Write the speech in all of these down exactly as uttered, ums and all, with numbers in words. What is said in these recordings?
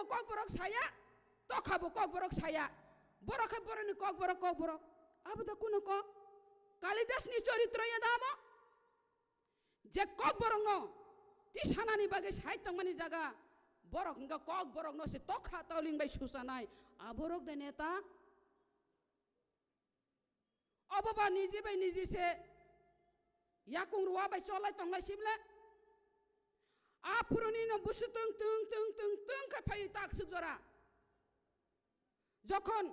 Kokborok saya, tokha bo kokborok saya. Borok khe borokni kokborok, kokborok. Abo da kuno kok? Kalidas ni choritro ya da abo? Je kokborokno tisanani bagwi sai tongmani jaga, borok hwnkha kokborokno se tokha toling bai susanai, aborok de neta? Obo ba niji bai niji se yakung rua bai cholai tonglai sible? A phuruni no busu tung tung tung tung tung khe phai tak suk jora. Jokhon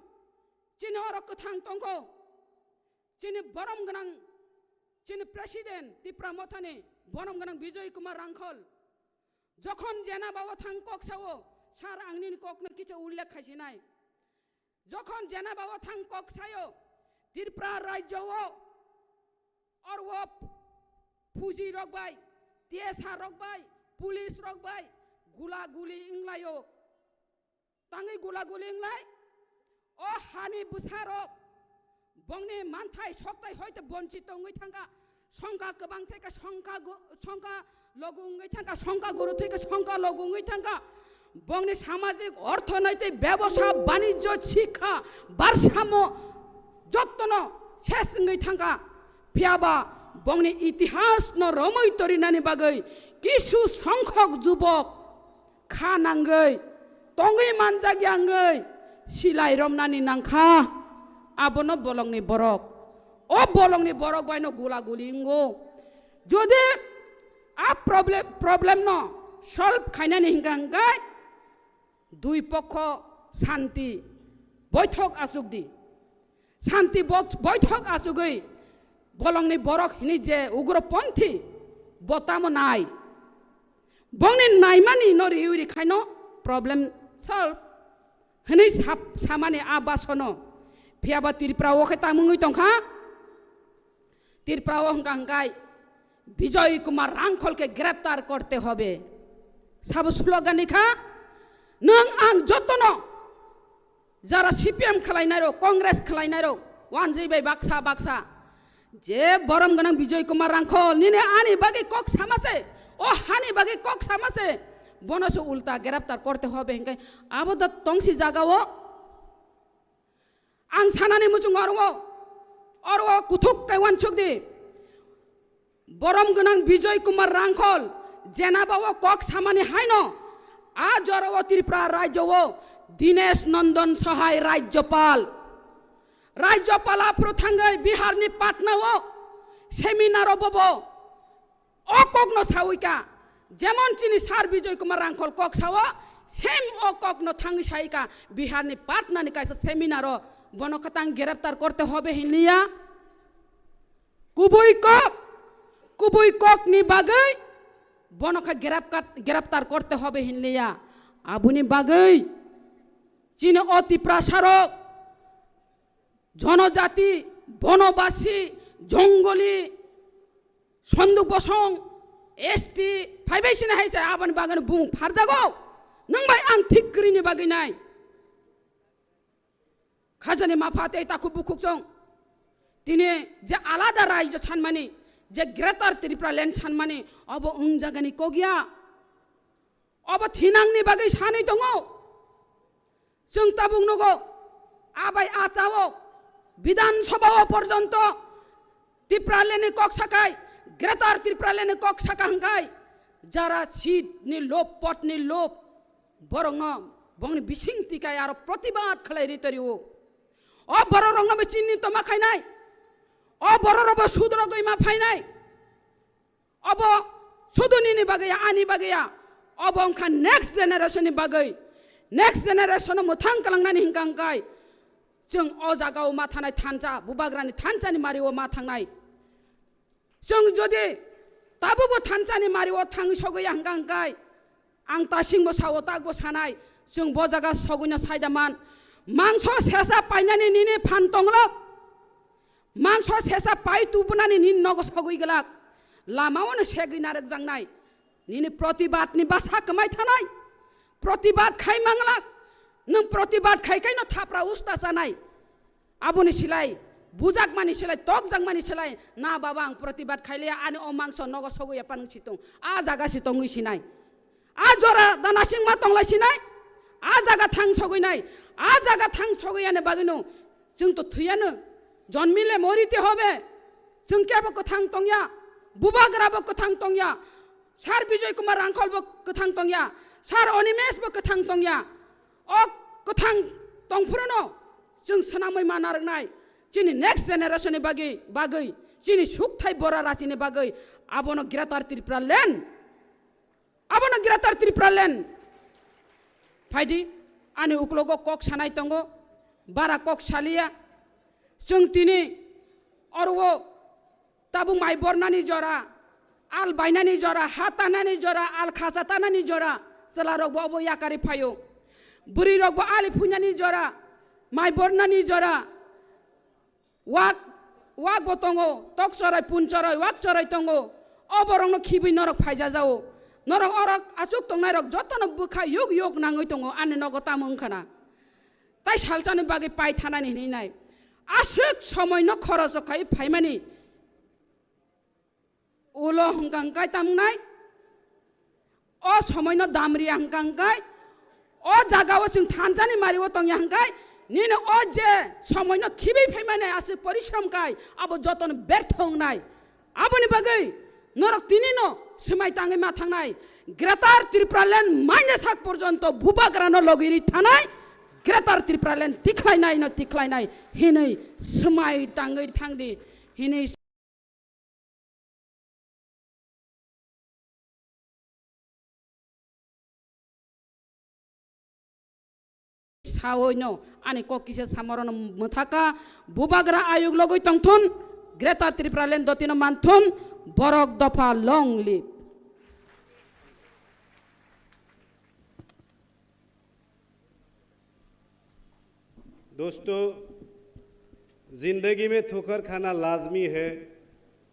chini oro kwthang tongkho, chini borom gwnang, chini president Tipra Mothani borom gwnang Bijoy Kumar Rangkhol, jokhon jena bao thang kok sao, sir, ang nini kokno kicha ullekh khaisinai. Jokhon jena bao thang kok sayo, Tripura rajyo o orwo phuji rok bai, T S R rok bai, police rok bai gula guli wnglaio. Tangwi gula guli wnglai, o hani bwsarok bongni manthai soktai hoite bonchit tongwi thangkha, songkha kwbang thai kha, songkha gu-, songkha logu wngwi thangkha, songkha guru thai kha, songkha logu wngwi thangkha. Bongni samajik, orthonoitik, bebosa, banijyo, sikha, barsamo jottono ses wngwi thangkha. Phiyaba bongni itihasno romwi torinani bagwi kisu songkhok jubok kha nangwi, tongwi manjakya wngwi silai romnani nangkha. Abono bolongni borok, o bolongni borok baino gula guli wngo. Jodi a problem, problem no solve khainani hingka hingkai dui pokho santi boithok achukdi. Santi bo-, boithok achugwi bolongni borok hini je ugroponthi bo tamo nai. Bongni naimani no riwi rikhaino problem solve hwnwi sap-, samani a basono. Phiyaba Tripura o khe tamungwi tongkha. Tripura o hwnkha hwnkhe Bijoy Kumar Rangkhol ke greptar korte hobe. Sabo slogan ni kha, nwng ang jotono jara C P M khwlainai rok, Congress khwlainai rok, wanjwi bai baksa baksa. Je borom gwnang Bijoy Kumar Rangkhol, nini ani bagwi kok sama se, o hani bagwi kok sama se, bono se ulta greptar korte hobe hingke abo da tongsi jaga o. Ang sanani muchung oro, oro kuthuk kai wansuk di. Borom gwnang Bijoy Kumar Rangkhol, jenaba o kok samani haino, a jora o Tripura rajyo o Dinesh Nandan Sahai Rajyapal. Rajyapal aphuru thangwi Bihar ni Patna o seminar o bobo o kokno sawi ka, jemon chini sir Bijoy Kumar Rangkhol kok sao, same o kokno thangwi sai ka, Bihar ni Patna ni kaisa seminar o bono khatang greptar korte hobe hinliya. Kubui kok, kubui kok ni bagwi bono kha grep-, greptar korte hobe hinliya. Aboni bagwi chini o Tiprasa rok, jonojati, bonobasi, jongoli, Sonduk Bosong, S T, phaibai sini hai chai aboni bagwi bumung pharjago. Nwng bai ang thik kwrwini bagwi nai. Khajani mapha tei takhuk bukhuk chong. Tini je alada raijyo sanmani, je Greater Tripura Land sanmani, obo wng jagani kok ya. Obo thinangni bagwi sanwi tongo. Chwng tabuk nugo, abai achao Bidhan Sabha o porjonto Tipralandni kok sakai, Greater Tipralandni kok saka hwnkhe, jara seat ni lob, pot ni lob, borokno bongni bising tikai aro protibad khlai ri torio. O borok rokno bo chini toma khainai, o borok rok bo sudrogwi ma phainai. Obo sudu nini bagwi ya, ani bagwi ya. Obo wngkha next generation ni bagwi. Next generation no mwthang kalangnani hingka hingkai. Chwng o jaga o ma thanai thansa, bubagrani thansa ni mari o ma thangnai. Chwng jodi tabukbo thansa ni mari o thangwi sogwi ya hingka hingkai. Ang tasingbo sao, takbo sanai, chwng bo jaga sogwino saida man. Mangso sesa painani nini phan tonglok. Mangso sesa pai tubunani nini nogo sogwi glak. Lama ono segwi narwk jangnai. Nini protibad ni basa kwmai thanai. Protibad khai manglak. Nwng protibad khai kaino thapra usta chanai. Aboni silai, bujakmani silai, tokjakmani silai, na baba, ang protibad khailiya, ani o mangso nogo sogwi ya panung situng. A jaga si tongwi sinai. A jora da nasing ma tonglai sinai. A jaga thang sogwi nai, a jaga thang sogwi yani bagwino chwng to thwiyano. Jonmile morite hobe. Chwng kebo kwthang tongya, Bubagra bo kwthang tongya, Sir Bijoy Kumar Rangkhol bo kwthang tongya, Sir Animesh bo kwthang tongya. O kwthang tongphruno chwng swnamwi ma narwknai. Chini next generation ni bagwi, bagwi, chini sukthai bora rachini bagwi abono Greater Tripura Land. Abono Greater Tripura Land. Phaidi, ani uklogo kok sanai tongo, bara kok saliya. Chwng tini oro tabuk mai bornani jora, al bainani jora, ha tanani jora, al khacha tanani jora, chwlarokbo obo yakari phaio. Bwrwirokbo ali phuinani jora, mai bornani jora. Wak, wak bo tongo, tok choroi, pun choroi, wak choroi tongo. O borokno khibwi norok phaijajao. Norok orok achuk tongnairok jotono bwkha yuk yuk nangwi tongo, ani nogo tamo wngkha na. Tai salsani bagwi pai thanani hinwi nai. Aswk somoino khoroch khai phaimani. Ulo hwnkha hwnkhe tamnai, o somoino damriya hwnkha hwnkhe, o jagao chwng thanjani mario tongya hwnkhe, nini o je somoino khibwi phaimani aswk porishrom khai, abo jotono bertho wngnai. Aboni bagwi norok tinino swmai tangwi ma thangnai, Greater Tripura Land maina sak porjonto Bubagrano logiri thanai, Greater Tripura Land tikhlainaino tikhlainai hinwi swmai tangwi thangdi hinwi saoino ani kok kisa samorono mwthaka, Bubagra ayuk logwi tongthun, Greater Tripura Land dotino manthun, borok dopha long live. दोस्तों, जिंदगी में ठोकर खाना लाजमी है।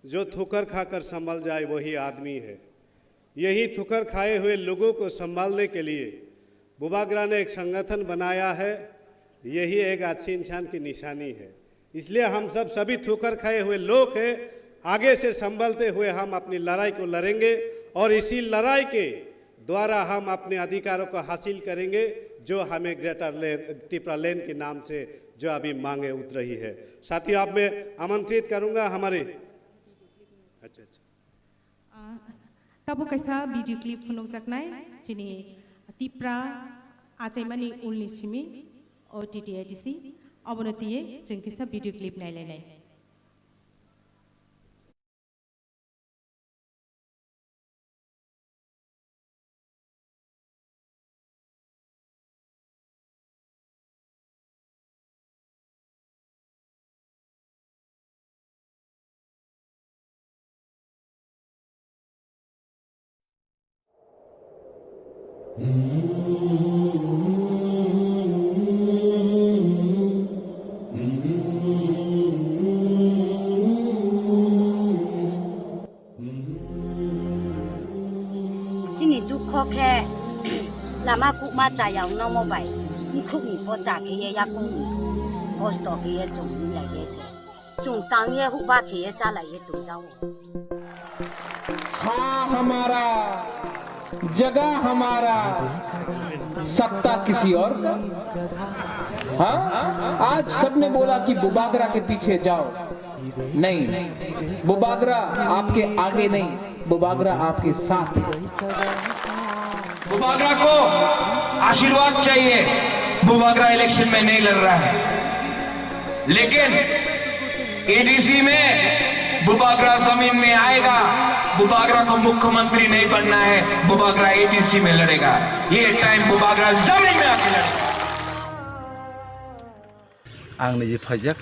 जो ठोकर खाकर संभल जाए, वही आदमी है। यही ठोकर खाए हुए लोगों को संभालने के लिए बुबागरा ने एक संगठन बनाया है। यही एक अच्छे इंसान की निशानी है। इसलिए हम सब सभी ठोकर खाए हुए लोग हैं। आगे से संभलते हुए हम अपनी लड़ाई को लड़ेंगे और इसी लड़ाई के द्वारा हम अपने अधिकारों को हासिल करेंगे, जो हमें ग्रेटर लैंड, टिपरा लैंड के नाम से जो अभी मांगे उठ रही है। साथियों, अब मैं आमंत्रित करूंगा हमारे, अच्छा, अच्छा। Ah, tabuk kaisa video clip phunukjaknai chini Tipra achaimani ulni simi O T T A D C, obono twiwi chwng kisa video clip nailainai. Chini dukho khe lama kukma chaya wngnomo bai, bukhukni pocha khe ye, yakungni kosto khe ye chwng hinlai ye se. Chwng tang ye, hukba khe ye, chalai ye tongjago. हाँ हमारा, जगह हमारा, सत्ता किसी और का। हाँ, आज सबने बोला कि बुबागरा के पीछे जाओ। नहीं, बुबागरा आपके आगे नहीं, बुबागरा आपके साथ है। बुबागरा को आशीर्वाद चाहिए, बुबागरा इलेक्शन में नहीं लड़ रहा है, लेकिन एडीसी में बुबागरा जमीन में आएगा, बुबागरा को मुख्यमंत्री नहीं बनना है, बुबागरा एडीसी में लड़ेगा। ये टाइम बुबागरा जमीन में आके लड़ेगा। Ang niji phaijak.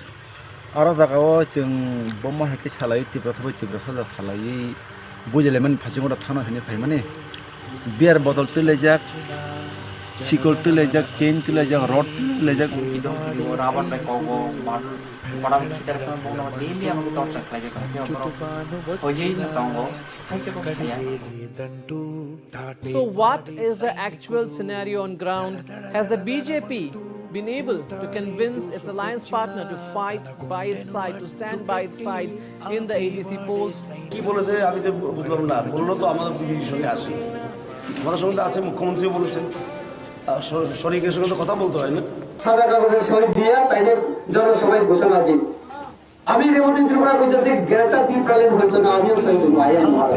Oro jagao chwng bomo hai khe salai, Tiprasa bai Tiprasa ja salaiwi bujilaimani phaijak, oro thana hinwi phaimani. Beer bottle twilaijak, sikol twilaijak, chain twilaijak, rod twilaijak. Kidong kiri o raban bai kogo, madul, koram kitar khe bono daily ang torture khlaijak, khe borok sojei no tongo, phaijak kok saya. So, what is the actual scenario on ground? Has the B J P been able to convince its alliance partner to fight by its side, to stand by its side in the A D C polls? কি বলেছে আমি তো বুঝলাম না, বললো তো আমাদের বিজেপির সঙ্গে আছে, আমাদের সঙ্গে তো আছে, মুখ্যমন্ত্রী বলেছেন। আহ, শ-, শরিকের সঙ্গে তো কথা বলতে হয় না। সাদা কাগজে সই দিয়া তাইলে জনসভায় ঘোষণা দিন। আমি রেবতী ত্রিপুরা কইতেছি, গ্রেটার ত্রিপুরাল্যান্ড হইতো না, আমিও সই করবো, I am not.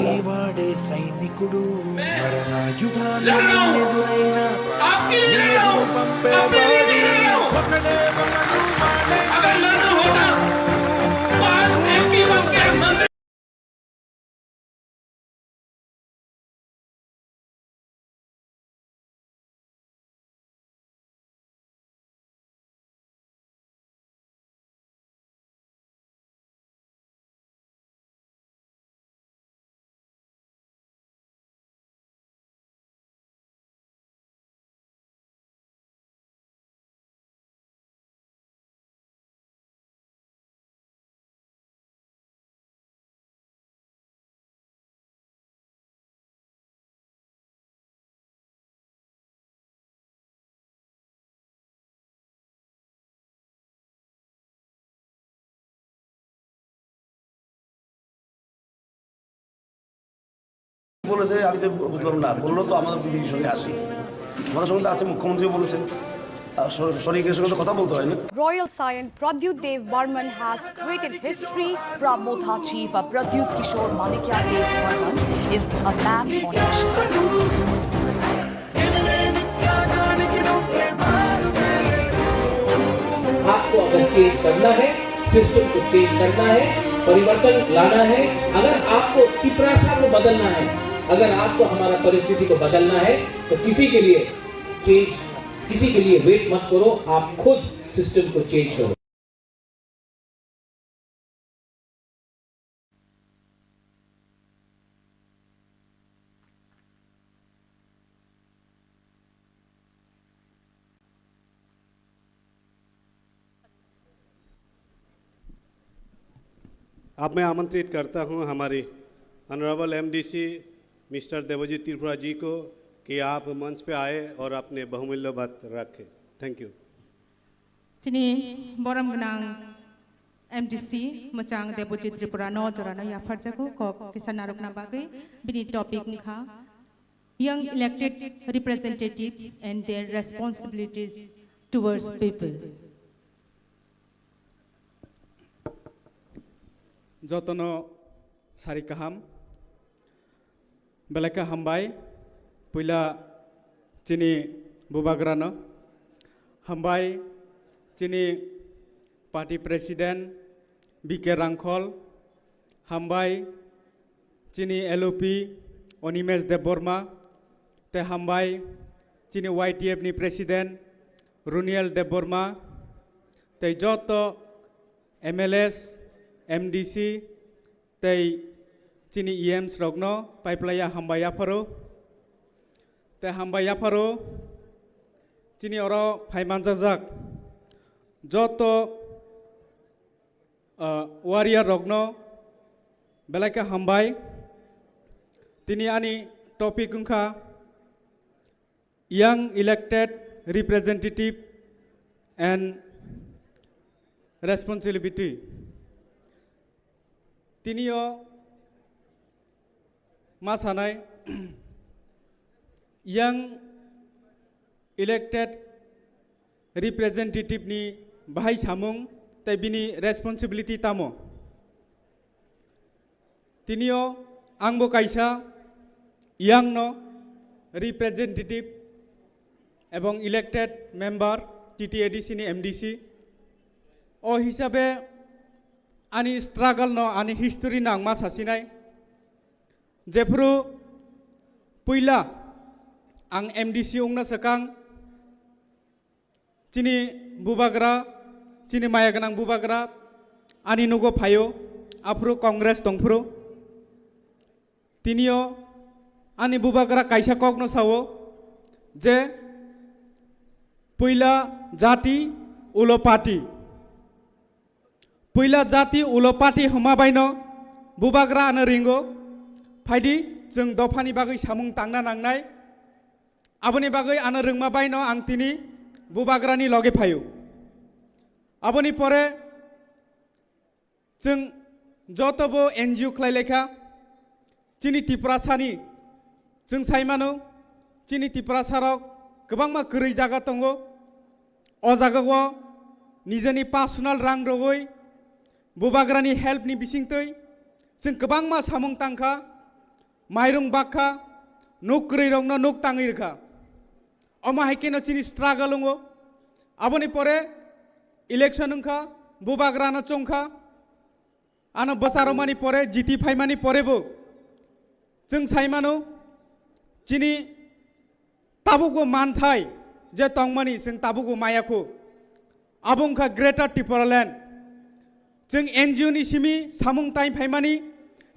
বলেছে, আমি তো বুঝলাম না, বললো তো আমাদের বিজেপির সঙ্গে আসি, আমাদের সঙ্গে তো আছে, মুখ্যমন্ত্রী বলেছেন। আর শ-, শরিকের সঙ্গে তো কথা বলতে হয় না। Royal Saion Pradyut Dev Barman has created history. Pramotha chief of Pradyut Kishore Manikya Dev Barman is a man on mission. आपको अगर चेंज करना है, सिस्टम को चेंज करना है, परिवर्तन लाना है, अगर आपको तिपरासा को बदलना है, अगर आपको हमारा परिस्थिति को बदलना है, तो किसी के लिए चेंज, किसी के लिए वेट मत करो, आप खुद सिस्टम को चेंज करो। अब मैं आमंत्रित करता हूं हमारी ऑनरेबल एमडीसी मिस्टर देवजीत त्रिपुरा जी को कि आप मंच पे आए और अपने बहुमूल्य बात रखें। Thank you. Chini borom gwnang M D C mwchang Debojit Tripura no jora no yapharjago kok kisa narwkna bagwi bini topic wngkha Young Elected Representatives and Their Responsibilities Towards People. Jotono sari kaham. Belai khe hambai, puila chini bubagrano. Hambai chini party president B K Rangkhol. Hambai chini L O P Animesh Debbarma. Tei hambai chini Y T F ni president Runiel Debbarma. Tei joto M L As, M D C, tei chini E Ms rokno paiplaiya hambai yapharo. Tei hambai yapharo chini oro phai manjajak joto, ah, warrior rokno belai khe hambai. Tini ani topic wngkha Young Elected Representative and Responsibility. Tinio ma sanai, Young Elected Representative ni bahai samung tei bini responsibility tamo? Tinio angbo kaisa young no representative ebong elected member T T A D C ni M D C. O hisabe ani struggle no, ani history no ang ma sasinai. Jephru puila ang M D C wngna swkang, chini bubagra, chini maya gwnang bubagra ani nugo phaio, aphuru Congress tongphuru. Tinio ani bubagra kaisa kokno sao je puila jati ulo party. Puila jati ulo party hwnma baino bubagra ano ringo, phaidi chwng dophani bagwi samung tangna nangnai. Aboni bagwi ano rwngma baino ang tini bubagrani loge phaio. Aboni pore chwng jotobo N G O khlai laikha, chini Tiprasani chwng sai mano, chini Tiprasarok kwbangma kwrwi jaga tongo. O jagao nijeni personal rang rogwi bubagrani help ni bisingtwi chwng kwbangma samung tangkha, mairung bakha, nuk kwrwi rokno nuk tangwi rwkha. Omo hai kheno chini struggle wngo. Aboni pore election wngkha, bubagrano chongkha. Ano bwsa rwmani pore, jiti phaimani porebo chwng sai mano, chini tabukbo manthai je tongmani chwng tabukbo maya kho. Abo wngkha Greater Tipraland. Chwng N G O ni simi samung tai phaimani,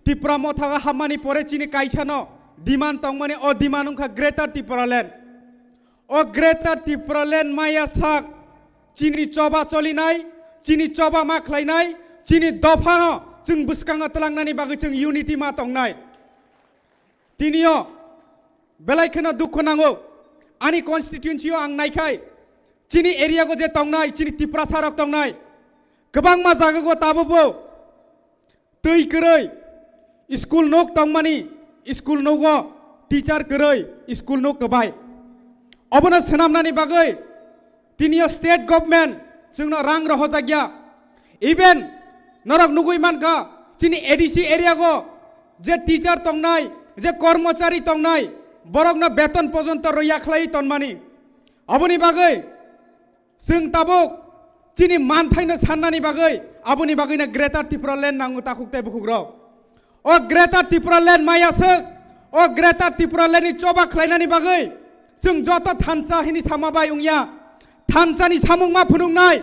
Tipra Motha o hapmani pore chini kaisano demand tongmani, o demand wngkha Greater Tipraland. O Greater Tipraland maya sak chini choba cholinai, chini choba ma khlainai, chini dophano chwng bwskango twlangnani bagwi chwng unity ma tongnai. Tinio belai kheno dukhu nango. Ani constituency o ang naikhai, chini area go je tongnai, chini Tiprasa rok tongnai, kwbangma jaga go tabukbo twi kwrwi, school nuk tongmani, school nugo teacher kwrwi, school nuk kwbai. Obono swnamnani bagwi tinio state government chwngno rang rohojakya. Even norok nugwi mankha, chini A D C area go je teacher tongnai, je kormochari tongnai, borokno beton pojonto roya khlai tonmani. Aboni bagwi chwng tabuk chini manthaino sannani bagwi, aboni bagwino Greater Tipraland nango takhuk tei bukhukrok. O Greater Tipraland maya swk, o Greater Tipraland ni choba khlainani bagwi chwng joto thansa hini sama bai wngya. Thansani samung ma phunuknai.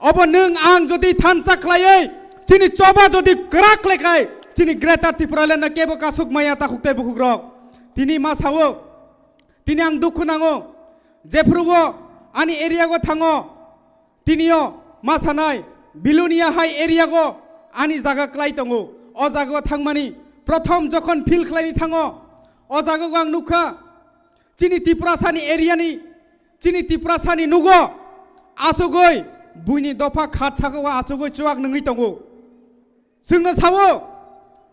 Obo nwng ang jodi thansa khlaiwi, chini choba jodi kwrak khlaikhai, chini Greater Tipraland no kebo kasuk maya takhuk tei bukhukrok. Tini ma sao, tini ang dukhu nango, jephrugo ani area go thango, tinio ma sanai, Bilonia hai area go ani jaga klai tongo. O jaga o thangmani prothom jokhon field khlaini thango, o jaga go ang nukha, chini Tiprasani area ni, chini Tiprasani nugo asugwi buini dopha khat saka o asugwi chuak nungwi tongo. Chwngno sao,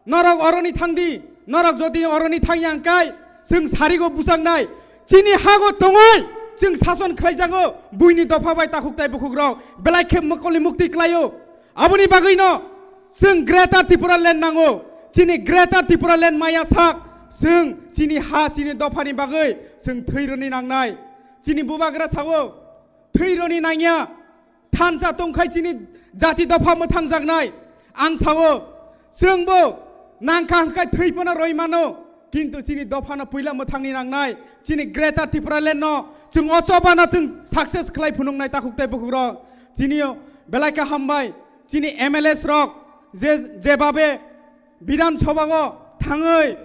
norok oroni thangdi, norok jodi oroni thangya hwnkhe chwng sarigo buchaknai. Chini hago tongwi chwng sason khlaijago buini dopha bai takhuk tai bukhukrok belai khe mokoli mukti klaio. Aboni bagwino chwng Greater Tipraland nango. Chini Greater Tipraland maya sak chwng chini ha chini dophani bagwi chwng thwi rwni nangnai. Chini bubagra sao thwi rwni nangya. Thansa tongkhai chini jati dopha mwthangjaknai. Ang sao, chwngbo nangkha hwnkhe thwi phano roi mano, kintu chini dophano puila mwthangni nangnai. Chini Greater Tipraland no chwng o chobano chwng success khlai phunuknai takhuk tei bukhukrok. Chini belai khe hambai, chini M L As rok je, jebabe Bidhan Sabha o thangwi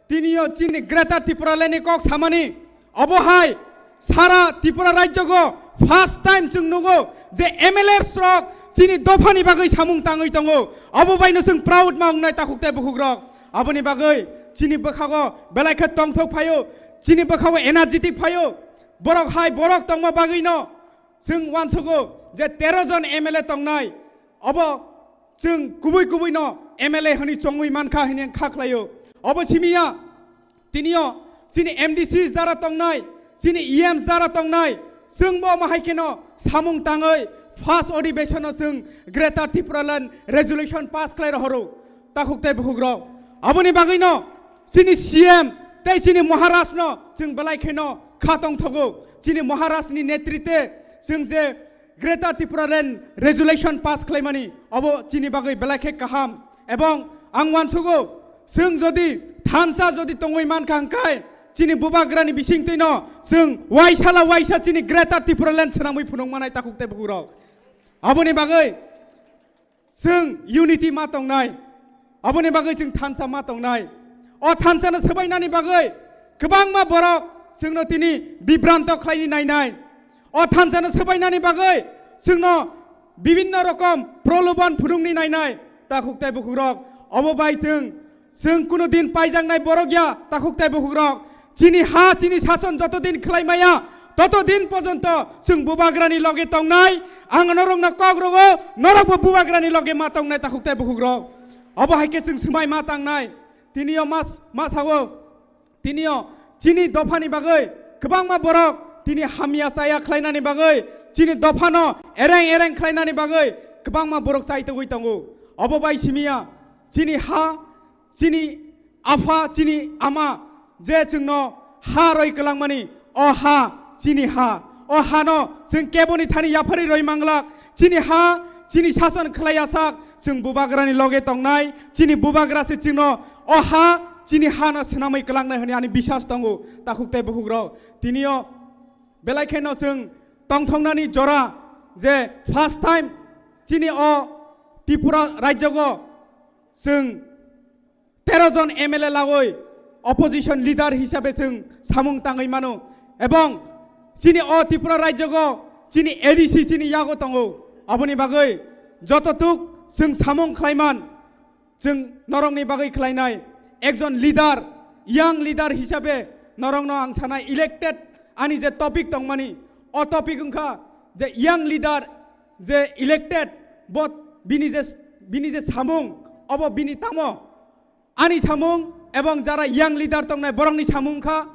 tinio chini Greater Tipraland ni kok samani, obo hai sara Tripura rajyo go first time chwng nugo je M L As rok chini dophani bagwi samung tangwi tongo. Obo baino chwng proud ma wngnai takhuk tei bukhukrok. Aboni bagwi chini bwkhago belai khe tongthok phaio, chini bwkhago energetic phaio. Borok hai borok tongma bagwino chwng uansugo je tero jon M L A tongnai. Obo chwng kubui kubui no M L A hwnwi chongwi mankha hwnwi ang kha khlaio. Obo simiya tinio chini M D C jara tongnai, chini E M jara tongnai, chwngbo omo hai kheno samung tangwi first adhibeshon o chwng Greater Tipraland resolution pass khlai rohoro takhuk tei bukhukrok. Aboni bagwino chini C M tei chini Maharaj no chwng belai kheno kha tongthogo. Chini Maharaj ni netrite chwng je Greater Tipraland resolution pass khlaimani, obo chini bagwi belai khe kaham. Ebong ang uansugo, chwng jodi thansa jodi tongwi mankha hwnkhe, chini bubagrani bisingtwino chwng waisala waisa chini Greater Tipraland swnamwi phunuk manai takhuk tei bukhukrok. Aboni bagwi chwng unity ma tongnai, aboni bagwi chwng thansa ma tongnai. O thansano swbainani bagwi kwbangma borok chwngno tini bibranto khlaini nainai. O thansano swbainani bagwi chwngno bibinno rokom proloban phunukni nainai takhuk tei bukhukrok. Obo bai chwng Chwng kuno din paijaknai borok ya, takhuk tei bukhukrok. Chini ha, chini sason joto din khlai maya, toto din pojonto chwng bubagrani loge tongnai. Ang norokno kok rogo, norokbo bubagrani loge ma tongnai, takhuk tei bukhukrok. Obo hai khe chwng swmai ma tangnai. Tinio mas-, ma sao, tinio chini dophani bagwi kwbangma borok tini hamya chaya khlainani bagwi, chini dophano ereng ereng khlainani bagwi kwbangma borok chaitogwi tongo. Obo bai simiya chini ha, chini apha, chini ama je chwngno ha roi kwlangmani, o ha chini ha. O hano chwng keboni thani yapharwi roi manglak. Chini ha, chini sason khlai asak, chwng bubagrani loge tongnai, chini bubagra se chwngno o ha, chini hano swnamwi kwlangnai hwnwi ani biswas tongo, takhuk tei bukhukrok. Tinio belai kheno chwng tongthoknani jora je first time chini o Tripura rajyogo chwng tero jon M L A lagoi opposition leader hisabe chwng samung tangwi mano, ebong chini o Tripura rajyogo chini A D C chini yago tongo. Aboni bagwi joto tuk chwng samung khlaiman, chwng norokni bagwi khlainai ekjon leader, young leader hisabe norokno ang sanai elected ani je topic tongmani, o topic wngkha je young leader je elected, bo bini je, bini je samung, obo bini tamo ani samung ebong jara young leader tongnai borokni samung kha.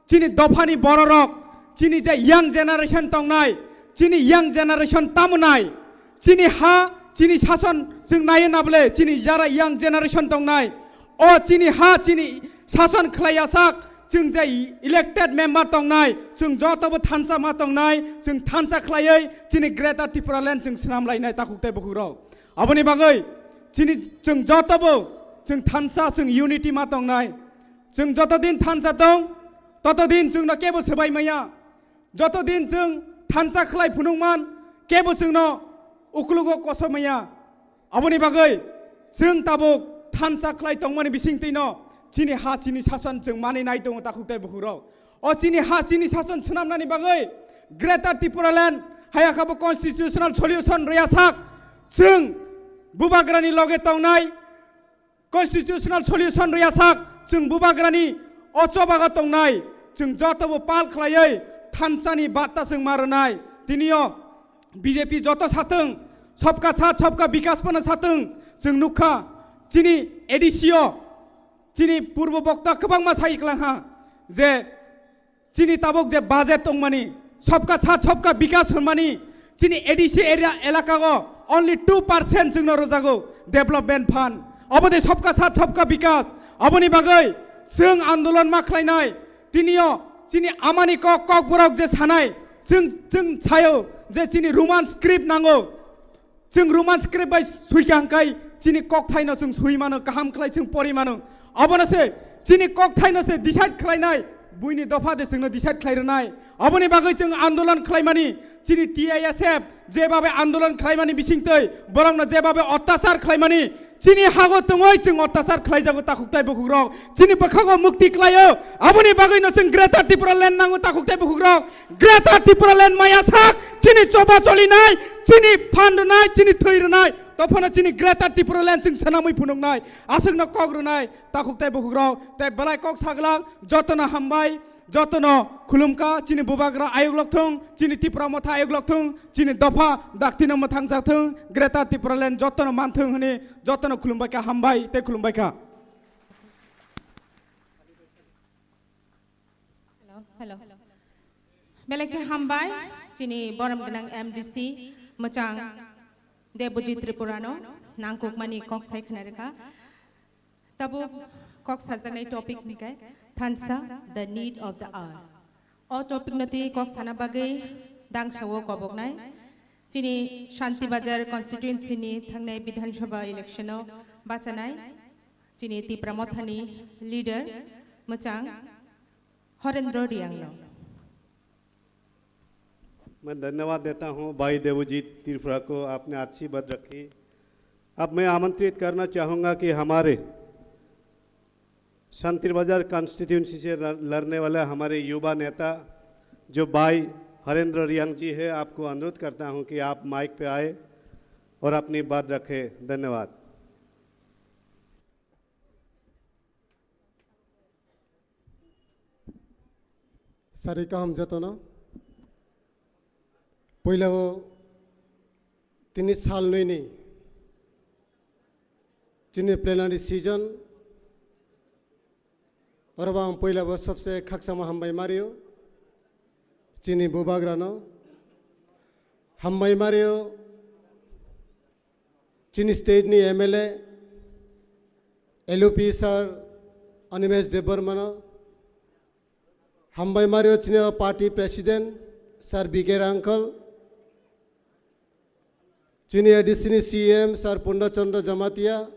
Chini dophani bororok, chini je young generation tongnai, chini young generation tamunai, chini ha, chini sason chwng naiyo nabole, chini jara young generation tongnai, o chini ha, chini sason khlai asak, chwng je elected member tongnai, chwng jotobo thansa ma tongnai, chwng thansa khlaiwi chini Greater Tipraland chwng swnam lainai, takhuk tei bukhukrok. Aboni bagwi chini chwng jotobo chwng thansa, chwng unity ma tongnai. Chwng joto din thansa tong, toto din chwngno kebo swbai maya. Joto din chwng thansa khlai phunukman, kebo chwngno uklugo koso maya. Aboni bagwi chwng tabuk thansa khlai tongmani bisingtwino chini ha, chini sason chwng manwi nai tongo, takhuk tei bukhukrok. O chini ha, chini sason swnamnani bagwi Greater Tipraland hayakha bo constitutional solution rwya sak, chwng bubagrani loge tongnai, constitutional solution rwya sak, chwng bubagrani o chobago tongnai, chwng jotobo pal khlaiwi thansani batta chwng ma rwnai. Tinio B J P joto sathwng, sabka saath sabka bikas phano sathwng, chwng nukha chini A D C o chini purbo bokta kwbangma sai kwlangha je chini tabuk je budget tongmani, sabka saath sabka bikas hwnmani, chini A D C area elakago only two percent chwngno rwjago development fund. Obo de sabka saath sabka bikas. Aboni bagwi chwng andolon ma khlainai. Tinio chini amani kok, kokborok je sanai, chwng, chwng sayo je chini Roman script nango. Chwng Roman script bai sui kha hwnkhe chini kokthaino chwng sui mano, kaham khlai chwng pori mano. Abono se chini kokthaino se decide khlainai, buini dopha de chwngno decide khlai rwnai. Aboni bagwi chwng andolon khlaimani, chini T I S F jebabe andolon khlaimani bisingtwi borokno jebabe ottachar khlaimani, chini hago tongoi chwng ottachar khlaijago takhuk tai bukhukrok. Chini bwkhago mukti khlaio, aboni bagwino chwng Greater Tipraland nango takhuk tai bukhukrok. Greater Tipraland maya sak, chini choba cholinai, chini phan rwnai, chini thwi rwnai, tophano chini Greater Tipraland chwng swnamwi phunuknai, aswkno kok rwnai, takhuk tai bukhukrok, tei belai kok saglak, jotono hambai, jotono khulumkha, chini bubagra ayuk lokthung, chini Tipra motha ayuk lokthung, chini dopha daktino mwthangsa thung, Greater Tipraland jotono manthung hwnwi jotono khulumbaikha, hambai tei khulumbaikha. Hello, hello. Belai khe hambai, chini borom gwnang M D C, mwchang Debojit Tripurano, nangkukmani kok sai khna rwkha. Tabuk kok sajaknai topic hwnkhe thansa, the need of the hour. O topic no twi kok sana bagwi dangsa o koboknai. Chini Shanti Bazar constituency ni thangnai Bidhan Sabha election o bachanai. Chini Tipra Mothani leader mwchang Horendra Riang no. मैं धन्यवाद देता हूं भाई देवजीत त्रिपुरा को, आपने अच्छी बात रखी। अब मैं आमंत्रित करना चाहूंगा कि हमारे शांति बाजार कॉन्स्टिट्यूएंसी से लड़-, लड़ने वाले हमारे युवा नेता जो भाई हरेंद्र रियांग जी है, आपको अनुरोध करता हूं कि आप माइक पे आए और अपनी बात रखें। धन्यवाद। Sari kaham jotono. Puila o tini sal nwi ni chini plenary session. Oro bo ang puila bo sobse khakchangma hambai ma rio. Chini bubagrano, hambai mario chini state ni M L A, L U P sir Animesh Debbarmano, hambai mario chini party president sir B K Rangkal, chini A D C ni C M sir Purna Chandra Jamatia,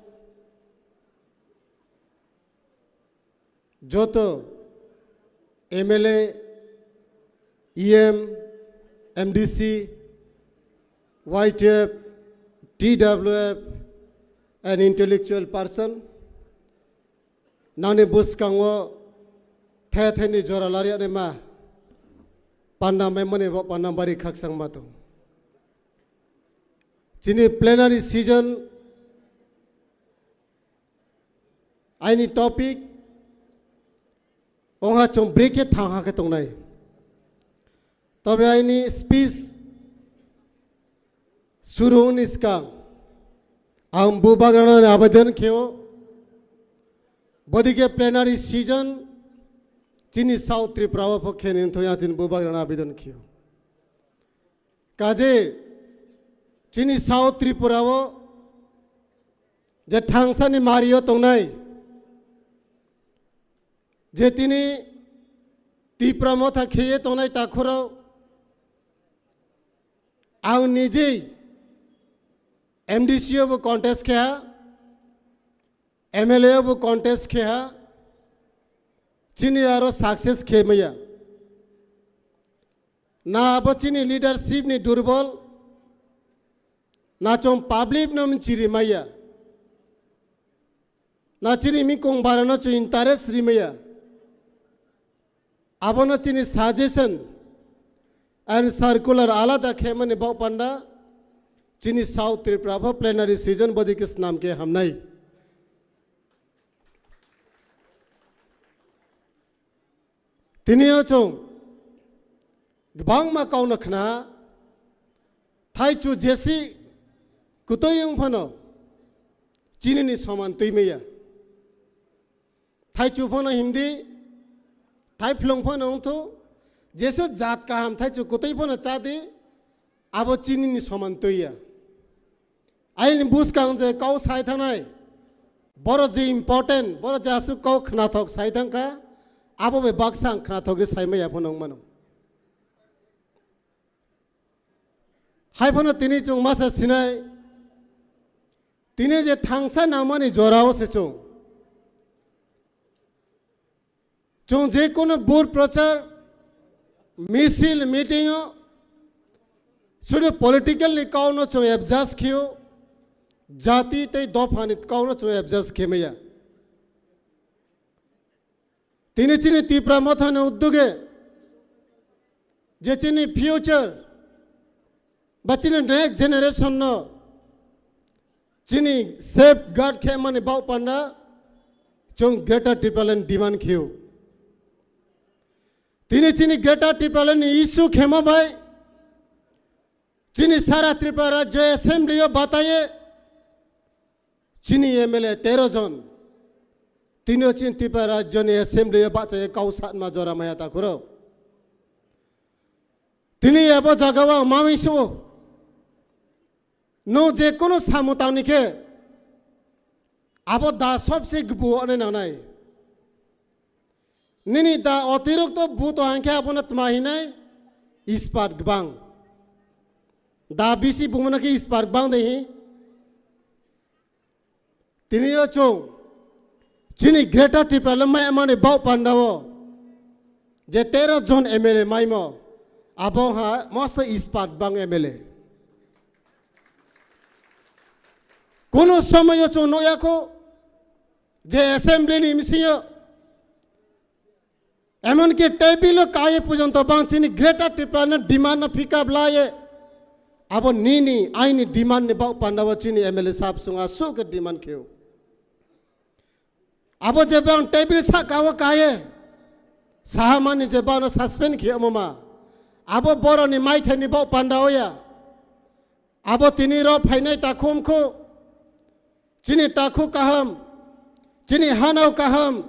joto M L A, E M, M D C, Y T F, T W F, and intellectual person, nani bwskango the the ni jora lariya ni ma panda memani bo panda bari khaksang ma tong. Chini plenary session aini topic ongha chwng break khe thang ha khe tongnai. Tobe aini speech suru ni skang ang bubagrano abedan kheo, bodike plenary session chini South Tripura o pho khe ni thoi ang chini bubagrano abedan kheo. Kaje chini South Tripura o je thangsani mario tongnai, je tini Tipra Motha kheye tongnai takhurok, ang nijei M D C o bo contest khe ha, M L A o bo contest khe ha, chini aro success khe maya. Na abo chini leadership ni durbol, na chwng public no mchiri maya, na chini mikong bara no chwng interest ri maya. Abono chini suggestion and circular alada khe mani bok panda chini South Tripura pho plenary session bodi khe snam khe hamnai. Tini o chwng kwbangma kauno khna, thaichu jesi kutui wng phano chini ni soman twi maya. Thaichu phano himdi, thaiphlung phano wngthu, jesu jat kaham thaichu kutui phano chadi, abo chini ni soman twi ya. Aini bwskang je kau sai thangnai, boro je important, boro je aswk kau khnathok sai thangkha, abo bai baksa ang khnathok ri sai maya phano wng mano. Hai phano tini chwng masa sinai, tini je thangsa nangmani jorao se chwng. Chwng je kono bur prochar, misil, meeting o, sudu political ni kauno chwng adjust khio, jati tei dopha ni kauno chwng adjust khemaya. Tini chini Tipra Motha ni uddoge, je chini future, ba chini next generation no chini safeguard khe mani bau panda chwng Greater Tipraland demand khio. Tini chini Greater Tipraland ni issue khema bai chini sara Tripura Rajya Assembly o bataye chini M L A tero jon. Tini o chini Tripura Rajya ni Assembly o bachaye kau satma jora maya takhuro. Tini abo jaga o ang mami suo. Nwng je kono samung tangni khe abo da sobse gbu ane nangnai. Nini da otirokto buto hangkhe abono tma hinai ispat gbang. Da bisi bumana khe ispat gbang de hi. Tini o chwng chini Greater Tipraland mai mani bau panda o je tero jon M L A maimo abo ha mosto ispat bang M L A. Kono somoy o chwng nukya kho je assembly ni bisingo emonki table o kaiye porjonto bang chini Greater Tipraland demand no pick up laye. Abo nini aini demand ni bau panda o chini M L A sab chwng aswk khe demand kheo. Abo je bang table saka o kaiye saha mani je bang no suspend khemo ma. Abo boroni maithai ni bau panda o ya. Abo tini ro phainai takhum kho. Chini takhu kaham, chini hanao kaham,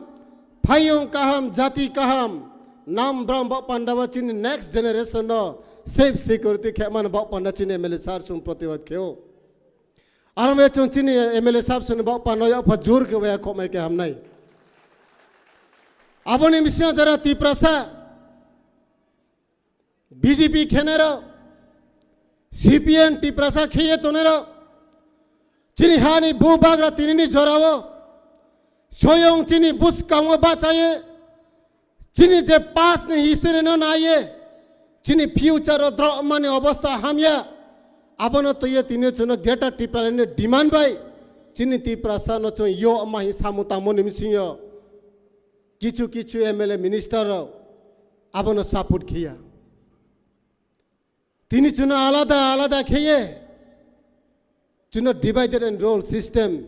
phaiyung kaham, jati kaham, Nam bram bok panda bo chini next generation no safe security khe man bok panda chini M L A sir sung protibad kheo. Aro me chung chini M L A sir sung bok panda ya pha jur khe waya khomai khe hamnai. Aboni bising jara Tiprasa B J P khenero, C P M Tiprasa kheye tonero, chini hani bu bagra tinini jorao, soyong chini buskango bachaye, chini je past ni history no naye, chini future o drop mani obostha hamya, abono toye tini chuno Greater Tipraland ni demand bai, chini Tiprasa no chung yo mahi samu tamo ni misingo. Kichu kichu M L A minister rok abono support khiya. Tini chuno alada alada kheye. Chuno divided and rule system.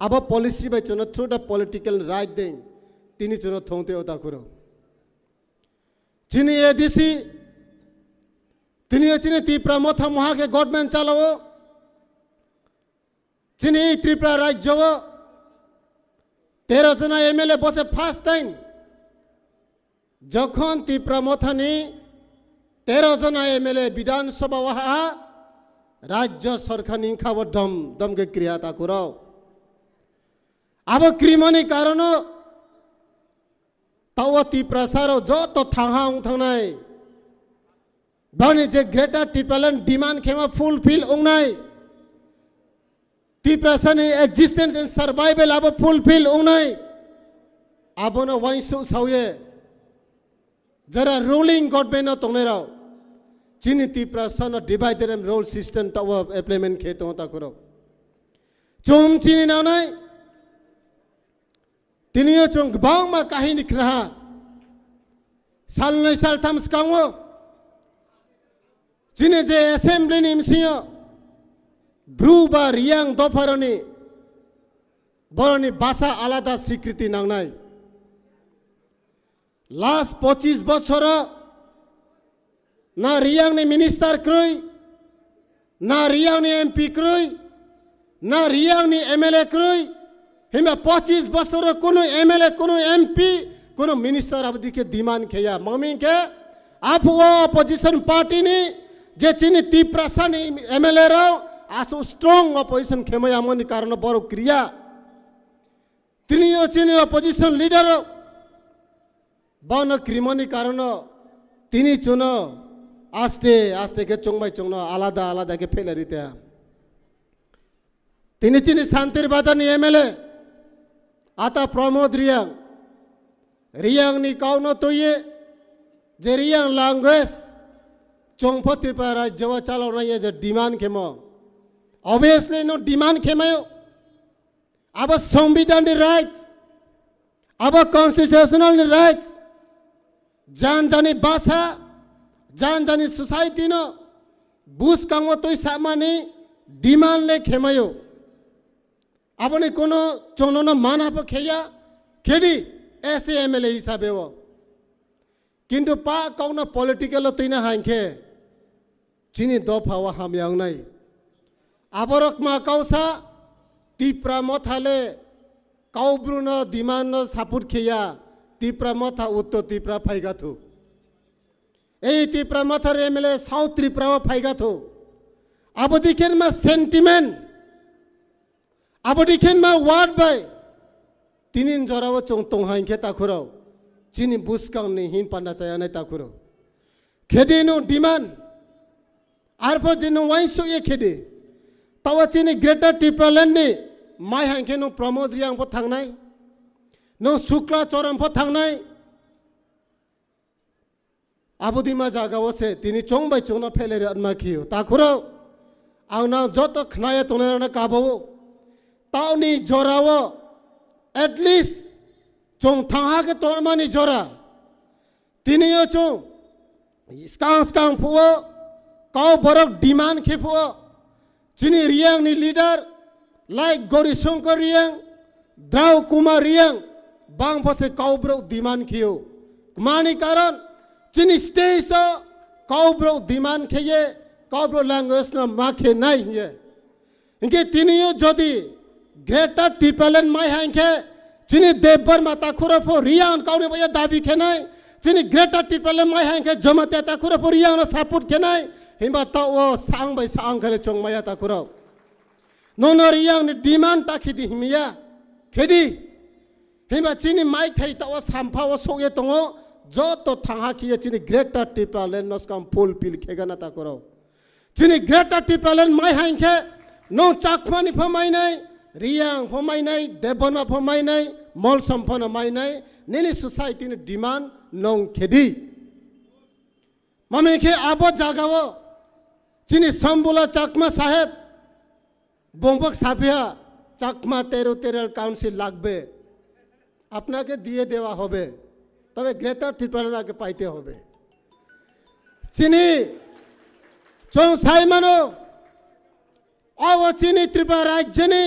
Abo policy bai chuno through the political right ding. Tini chuno thongte otakuro. Chini A D C. Tini chini Tipra motha moha khe government chalao. Chini Tripura rajyo o tero jona M L A bose first time. Jokhon Tipra mothani tero jona M L A Bidhan Sabha o ha, rajyo sarkar ni khabo dom dom khe kriya takuro. Abo krimani karono tawa Tiprasa rok joto thangha ong thangnai. Bani je Greater Tipraland demand khema fulfill ongnai. Tiprasani existence and survival abo fulfill ongnai. Abono wainsu sauye. Jara ruling government no tongnai rao. Chini Tiprasano divided and rule system tawa implement khe tongo takuro. Chum chini nanai. Tini o chwng kwbangma kahini khnaha. Salnwi saltham swkango chini je assembly ni bisingo Bru ba Riyang dopharoni boroni basa alada sikriti nangnai. Last pochis bochoro na Riyang ni minister kwrwi, na Riyang ni M P kwrwi, na Riyang ni M L A kwrwi, himba pochis bosoro kunu M L A, kunu M P, kunu minister abodike demand kheya. Mami khe aphuo opposition party ni je chini Tiprasa ni M L A rao asu strong opposition khemai amoni karono borok kriya. Tini o chini opposition leader rao bono krimoni karono tini chuno aste aste khe chongbai chongno alada alada khe phelai rite. Tini chini Santir Bazar ni M L A ata Pramod Riyang, Riyang ni kauno tuye je Riyang language chongpho Tripura rajyo o chaloknai je demand khemo. Obviously no demand khemayo. Abo Songbidan ni right, abo constitutional ni right, jan jani basa, jan jani society no buskango twi samani demand le khemayo. Aboni kono chongno no mana bo kheya, khedi S A M L A hisabe o. Kintu pa kokno political o twina hankhe chini dopha o hamya wngnai. Aborok ma kausa Tipra motha le kaubru no demand no support kheya, Tipra motha Uttor Tipra phaigathu. Ei Tipra motha re M L A South Tripura o phaigathu. Abo dikhen ma sentiment. Abo dikhen ma word bai tinin jorao chwng tongha hinkhe takhurao chini buskang ni hin panda chayanai takhurao. Khedi no demand arpho je no wainsu ye khedi. Tawa chini Greater Tipraland ni mai hankhe no Pramod Riyang pho thangnai, no Sukla Choron pho thangnai. Abodima jaga o se tini chong bai chongno phelai rwma khiyo. Takhurao ang nang joto khnaya tongnai rokno kabao. Taoni jorao at least chong thangha khe tongmani jora. Tini o chong skang skang phuo kau borok demand khe phuo. Chini Riyang ni leader, like Gori Shankar Riyang, Drau Kumar Riyang, bang pho se Kaubru demand khiyo. Kmani karon, chini stage o Kaubru demand khiye, Kaubru language no ma khe nai hiye. Hinkhe tini o jodi Greater Tipraland mai ha hinkhe, chini Debbarma takhuro pho Riyang kauni baya dabi khe nai, Chini Greater Tipraland mai hai khe Jamatia takhura pho Riang no support khenai, himba ta o sang bai sang khe chong maya takhura. Nono Riang ni demand ta khedi himya, khedi. Himba chini mai thai ta o sampha o sok ye tongo, joto thangha khiye chini Greater Tipraland no skam fulfill khegana takhura. Chini Greater Tipraland mai hai khe, nong Chakma ni pho mainai, Riang pho mainai, Debbarma pho mainai, Molsom pho no mainai, nini society ni demand nong khedi. Mami khe abo jaga o, chini Sambula Chakma saheb, bongbok saphiya, Chakma territorial council lagbe. আপনাকে দিয়ে দেওয়া হবে, তবে গ্রেটার ত্রিপুরাল্যান্ড আগে পাইতে হবে। Chini, chong sai mano, abo chini Tripura rajyoni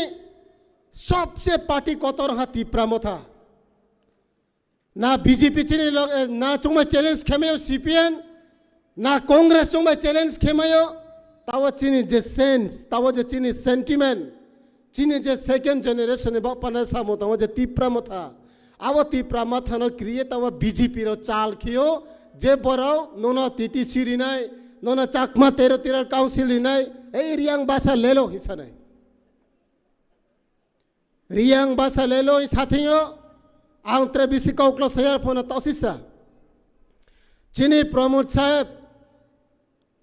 sobse party kotor ha Tipra Motha. Na B J P chini log-, eh, na chungma challenge khemayo C P M, na Congress chungma challenge khemayo, tawo chini je sense, tawo je chini sentiment, chini je second generation ni bapana samo tawo je Tipra Motha. Abo Tipra Motha no create tawo B J P ro chal khiyo, je borok nono T T C rinai, nono Chakma territorial council rinai, ei Riang basa lelo hisanai. Riang basa lelo sathingo, ang tre bisi koklo sayar phone tosisa. Chini Pramod saheb,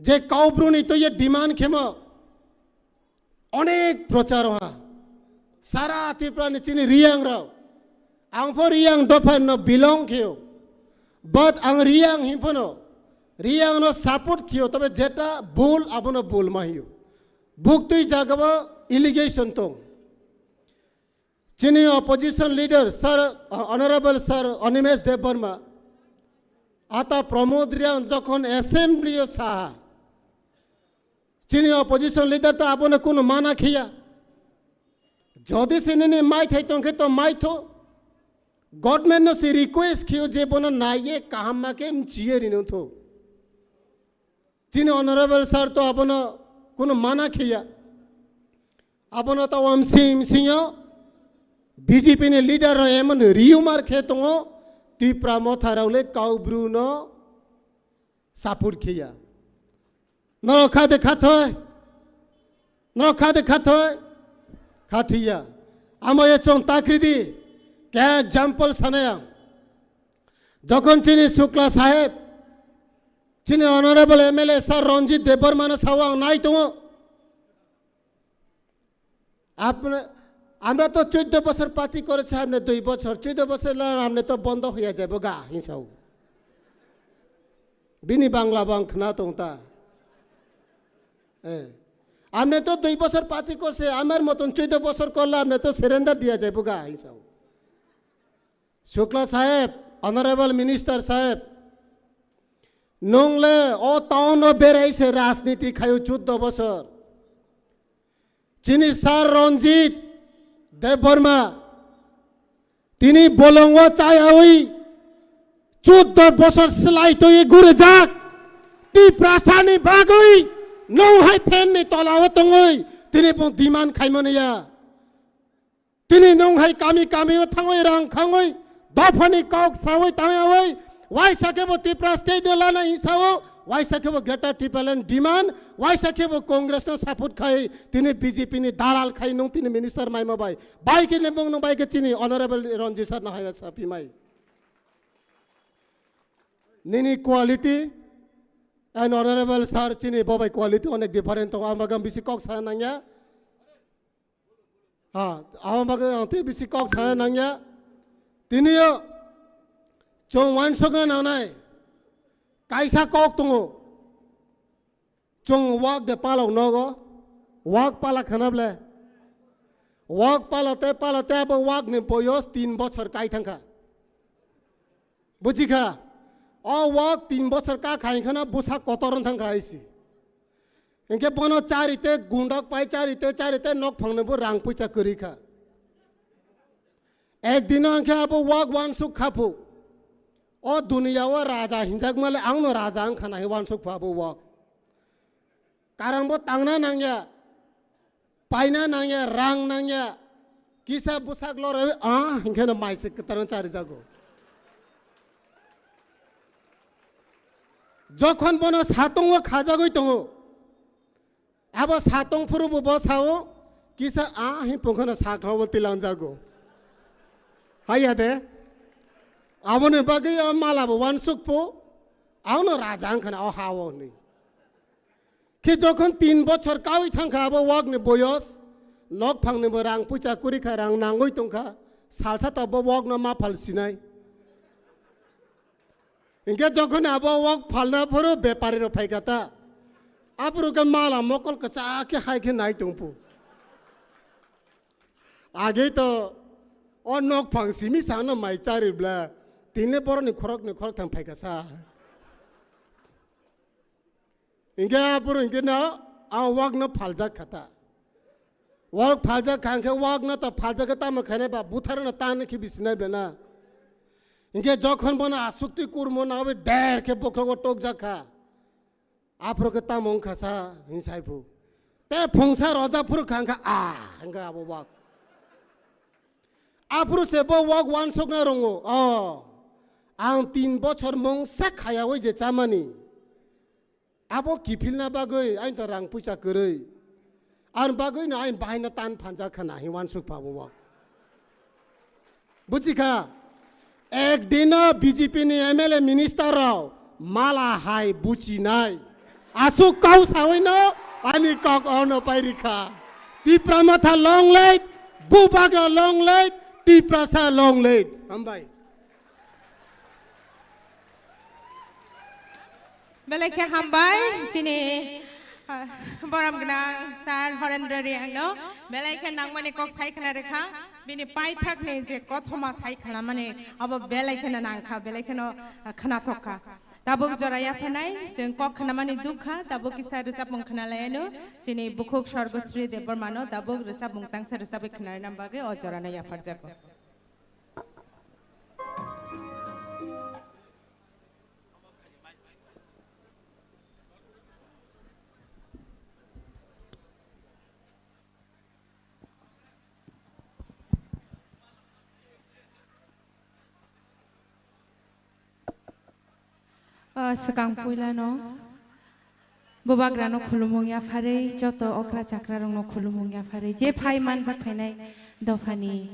je Kaubru ni to ye demand khemo, onek prochar ha. Sara Tripura ni chini Riang rao. Ang pho Riang dopha no belong kheo. But ang Riang himphano, Riang no support kheo, tobe jeta bul abono bul ma hiyo. Buktui jagao allegation tong. Chini opposition leader, Sir, Honorable Sir Animesh Debbarma, ata Pramod Riang jokhon assembly o saha, chini opposition leader ta abono kuno mana khiya. Jodi se nini mai thai tongkhe to mai tho. Government no se request khiyo je bono naiye kaham ma khe mchiye rino tho. Chini honorable sir to abono kuno mana khiya. Abono to wamsing msingyo B J P ni leader ro emon rumor khe tongo, Tipra Motha rao le Kaubru no support khiya. Norok kha de khathoi. Norok kha de khathoi. Khathiya. Amo ye chong takri di. Khe example sanaya. Jokhon chini Shukla saheb, chini honorable M L A sir Ranjit Debbarma no sao ang nai tongo. আপনি, আমরা তো চোদ্দ বছর পার্টি করেছি, আপনি দুই বছর, চোদ্দ বছর হলে আপনি তো বন্ধ হয়ে যাবো গা, হিংসাও। Bini Bangla bang khna tong ta. Eh. আপনি তো দুই বছর পার্টি করছে, আমার মতন চোদ্দ বছর করলে আপনি তো সারেন্ডার দিয়া যাবো গা, হিংসাও। Shukla saheb, honorable minister saheb, nung le o town o berai se rajniti khayo chuddo bosor. Chini sir Ranjit Debbarma, tini bolongo chayawi chuddo bosor slai toye gurjak. Tiprasa ni bagwi nung hai fan ni tola o tongwi tini bung demand khaimani ya. Tini nung hai kami kami o thangwi rang khangwi dophani kok sawi tangyawi, waisa khe bo Tipra state no lana hinsao, waisa khe bo Greater Tipraland demand, waisa khe bo Congress no support khai, tini B J P ni dalal khai nung tini minister maima bai. Bai khe nembong nung bai khe chini honorable Ranjit sir no hai sapi mai. Nini quality and honorable sir chini bobai quality onek different tongo, ang bagam bisi kok sa nangya. Ha, abo bagwi ang tei bisi kok sana nangya. Tini o chwng uansukna nangnai kaisa kok tongo. Chwng wak de palok nogo, wak pala khana ble. Wak pala te pala te abo wak ni boyos tin bochor kai thangkha. Buji kha, o wak tin bochor ka khai khana bwsa kotor wng thangkha hai si. Hinkhe bono charite gundok pai charite charite nok phangno bo rang puisa kwrwi kha. Ekdino hinkhe abo wak uansuk kha phu. O duniya o raja hinjak male ang no raja wng khana hai uansuk phu abo wak. Karang bo tangna nangya, paina nangya, rang nangya, kisa bwsak lorwi, ah, hinkhe no mai se kwtal wng charijago. Jokhon bono satongo khajagwi tongo, abo satong phuru bo bo sao, kisa a hi pungkhano sakhlao tilangjago. Haiya de. Aboni bagwi a mala bo wansukpo, ano raja wngkhana o hao hwnwi. Khe jokhon tin bochor kawi thangkha abo wakni boyos, nok phangni bo rang puisa kwrwi kha, rang nangwi tongkha, salsa ta bo wakno ma phal sinai. Hinkhe jokhon abo wak phalna phuru bepari rok phaikha ta. Aphuru khe mala mokol kwchak khe hai khe nai tongphu. Age to o nok phang simi sano mai chari bla. Tini boroni khorok ni khorok thang phaikha sa. Hinkhe aphuru hinkhe no a wak no phaljak kha ta. Wak phaljak kha hinkhe wak no ta phaljak khe tamo khainai ba buthar no tan khe bisinai bla na. Hinkhe jokhon bono asukti kurmo nawi der khe bokhrogo tokjak kha. Aphuru khe tamo wngkha sa hinsai phu. Te phungsa roja phuru kha wngkha a wngkha abo wak. Aphuru se bo wak wansokna rongo. O, ang tin bochor mungsa khayawi je chamani. Abo kiphilna bagwi aini to rang puisa kwrwi. Ani bagwi no aini bahaino tan phanjak kha nahi wansuk pha bo wak. Buji kha? Ek dino B J P ni M L A minister rok mala hai buchinai. Asuk kau sawi no ani kok ono pai rikha. Tipra Motha long live, Bubagra long live, Tiprasa long live. Hambai. Belai khe hambai chini, ah, borom gwnang sir Horendra Reang no belai khe nangmani kok sai khna rwkha, bini paithak ni je kothoma sai khna mani abo belai kheno nangkha, belai kheno, ah, khnathok kha. Tabuk jora yapharnai chwng kok khna mani dukha, tabuk kisa rwchapmung khna lai ano chini bukhuk Sorgosri Debbarma no tabuk rwchapmung tangsa rwchapwi khna rwna bagwi o jora no yapharjago. O swkang puilano Bubagrano khulumung yapharwi, joto okra chakrarokno khulumung yapharwi, je phai manjak phainai dophani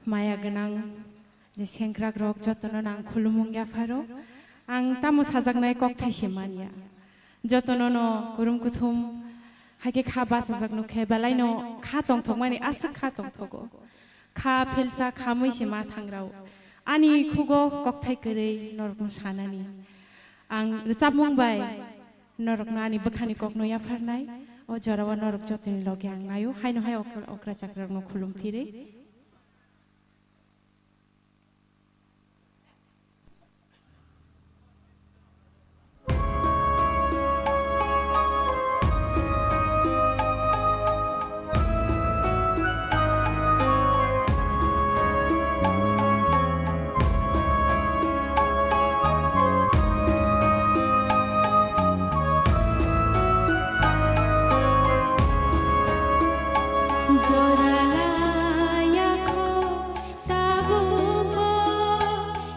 maya gwnang je sengkrakrok jotono nang khulumung yapharo. Ang tamo sajaknai kokthai se manya. Jotono no kurum kuthum hai khe kha bachajak nukhe, belaino kha tongthokmani aswk kha tongthogo. Kha philsa kha mui se ma thangrao. Ani khugo kokthai kwrwi norokno sanani. Ang rwchapmung bai norokno ani bwkhani kokno yapharnai. O jorao norok jotoni loge ang naio. Haino hai okra, okra chakrarokno khulum phirwi. Tabukbo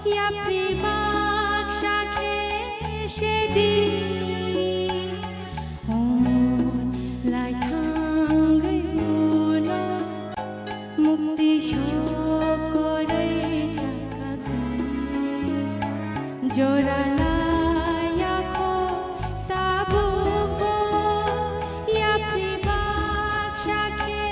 yapri baksa khe sedi, hwn lai thangwi ulo mukti sokorwi takha khe. Jora laya kho tabukbo yapri baksa khe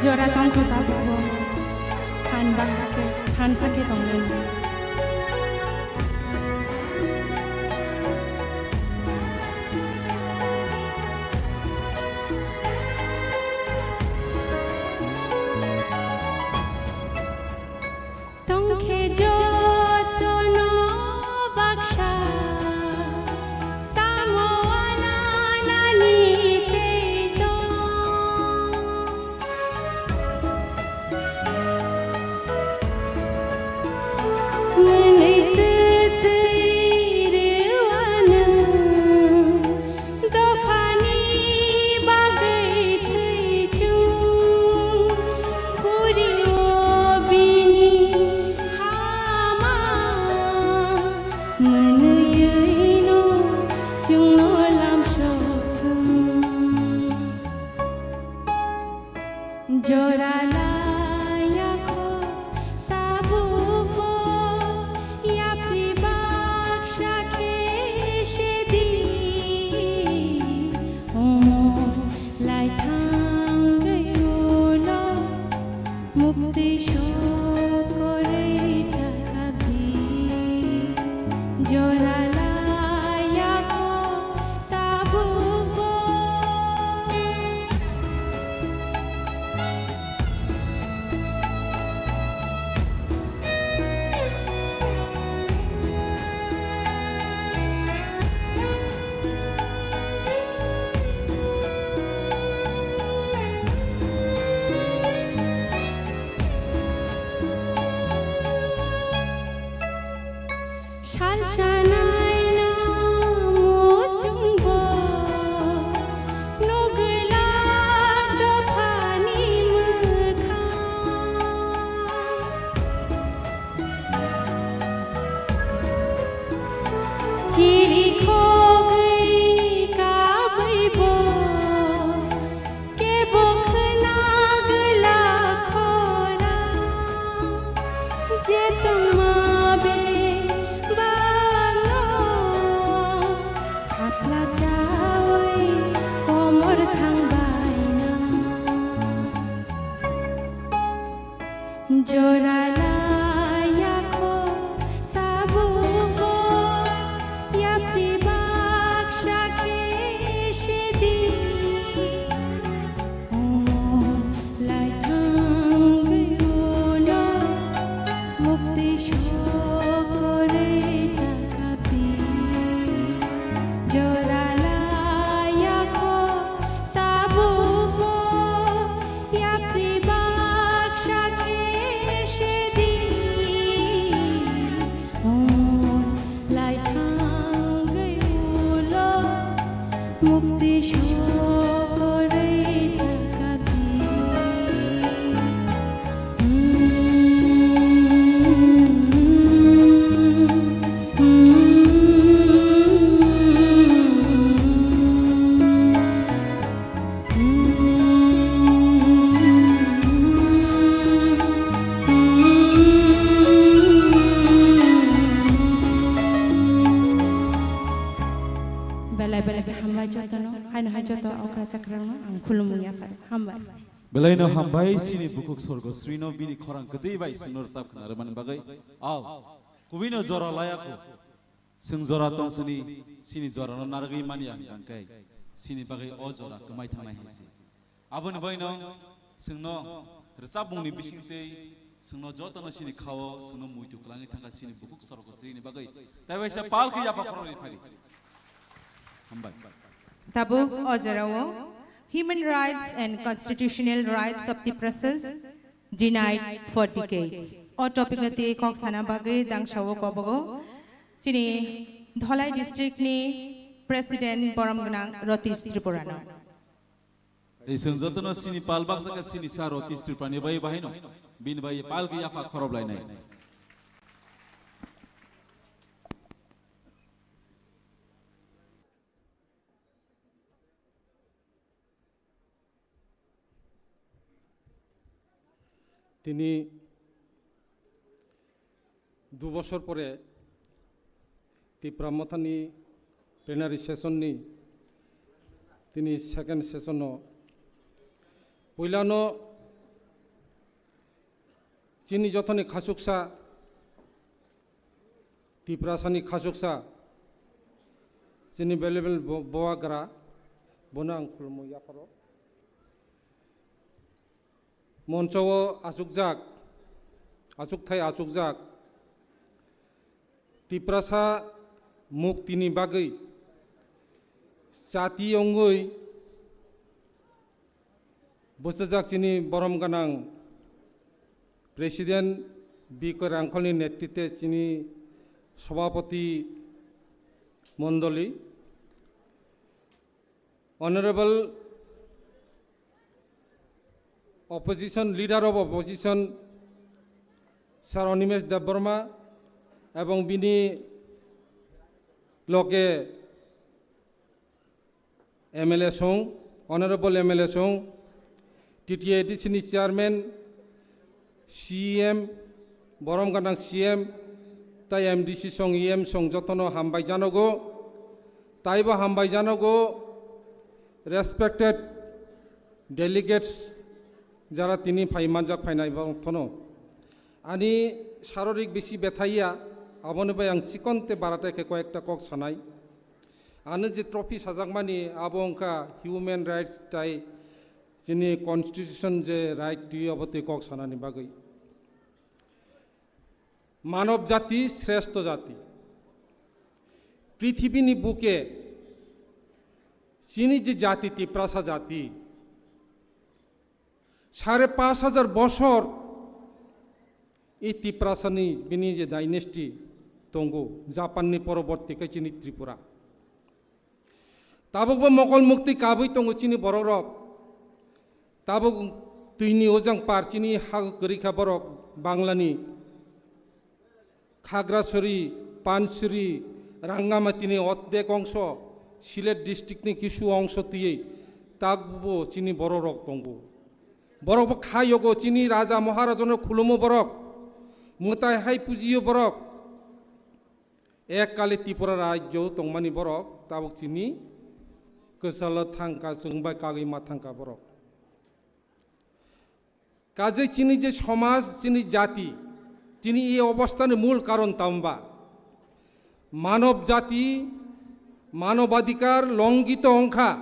Jora tongkho tabukbo phan baksa khe, phan sa khe tongnani. Tongkhe jotono baksa, tamo ananani tei tong. Mwnwi twtwi rwano. Dophani bagwi thwi chwng, khuri o bini hama, mwnwi no chwngno lam sokthwng. Jora laiya kho tabukbo yapri baksa khe se di, omo lai thangwi ulo mukti sokorwi thangkha di. Jora laiya kho tabukbo. Salsa naina muchungbo nugwla dophani mwkhang. Chiri khogwi kabwibo kebo khna gwla khorang, je tongma bebakno thapla chawi komor thangbaina. Jora laiya kho tabukbo yapri baksa khe se di. Omo lai thangwi ulo mukti sokorwi thangkha di. Jora laiya kho tabukbo yapri baksa khe se di. Lai thangwi ulo mukti sokorwi thangkha di. Belai belai khe hambai jotono, haino hai joto okra chakrangno ang khulumung yapha, hambai. Belaino hambai sini bukhuk Sorgosrino bini khorang kwtwi bai chwngno rwchap khna rwmani bagwi. Ao, kubino jora laya kho. Chwng jora tong sini, sini jorano narwgwi manya hwnkha khe, sini bagwi o jora kwmai thangnai hai se. Aboni bagwino chwngno rwchapmungni bisingtwi chwngno jotono sini khao, chwngno muitu kwlangwi thangkha sini bukhuk Sorgosrini bagwi. Tai waisa pal khe yapha khoroknwi phadi. Hambai. Tabuk o jorao Human Rights and Constitutional Rights of Tiprasas Denied for Decades. O topic no twi kok sana bagwi dangsa o kobogo chini Dholai district ni President borom gwnang Ratish Tripura no. Tei chwng jotono sini pal baksa khe sini sa Ratish Tripura ni bai bahai no bini bai pal khe yapha khorob lainai. Tini du bosor pore Tipra Mothani plenary session ni tini second session o puilano Chini jothoni khachuksa, Tiprasani khachuksa, chini valuable bo-, boagra, bono ang khulumo yapharo. Moncho o achukjak, achukthai achukjak, Tiprasa muktini bagwi chati wngwi bwchajak chini borom gwnang President B K Rangkholni netritwe chini Sabhapati Mondoli, Honorable Opposition, Leader of Opposition, Sir Animesh Debbarma, ebong bini loge M L A song, Honorable M L A song, T T A D C ni Chairman, C M, borom gwnang C M, tai M D C song, E M song jotono hambai janogo, taibo hambai janogo, respected delegates, jara tini phai manjak phainai bo thono. Ani sarorik bisi bethaiya, aboni bai ang chikonte baratai khe koyekta kok sanai. Ano je trophy sajakmani abo wngkha human rights tai chini constitution je right twi abo twi kok sanani bagwi. Manob jati shrestho jati. Prithibini buke chini je jati Tiprasa jati, sare pash hajar bosor i Tiprasani bini je dynasty tongo, Japanni poroborti khe chini Tripura. Tabukbo mokol mukti kabui tongo chini borok rok. Tabuk twini ojang par chini ha kwrwi kha borok Banglani. Khagrasuri, Pansuri, Rangamatini oddek ongso, Sylhet district ni kisu ongso twiwi tabukbo chini borok rok tongo. Borok bo kha yogo chini raja maharajano khulumo borok. Mwtai hai pujiyo borok. Ek kali Tripura rajyo tongmani borok tabuk chini kwchalo thangkha, chwng bai kagwi ma thangkha borok. Kajai chini je somaj, chini jati, chini ei obostani mul karon tamba? Manob jati, manobadhikar longito ongkha.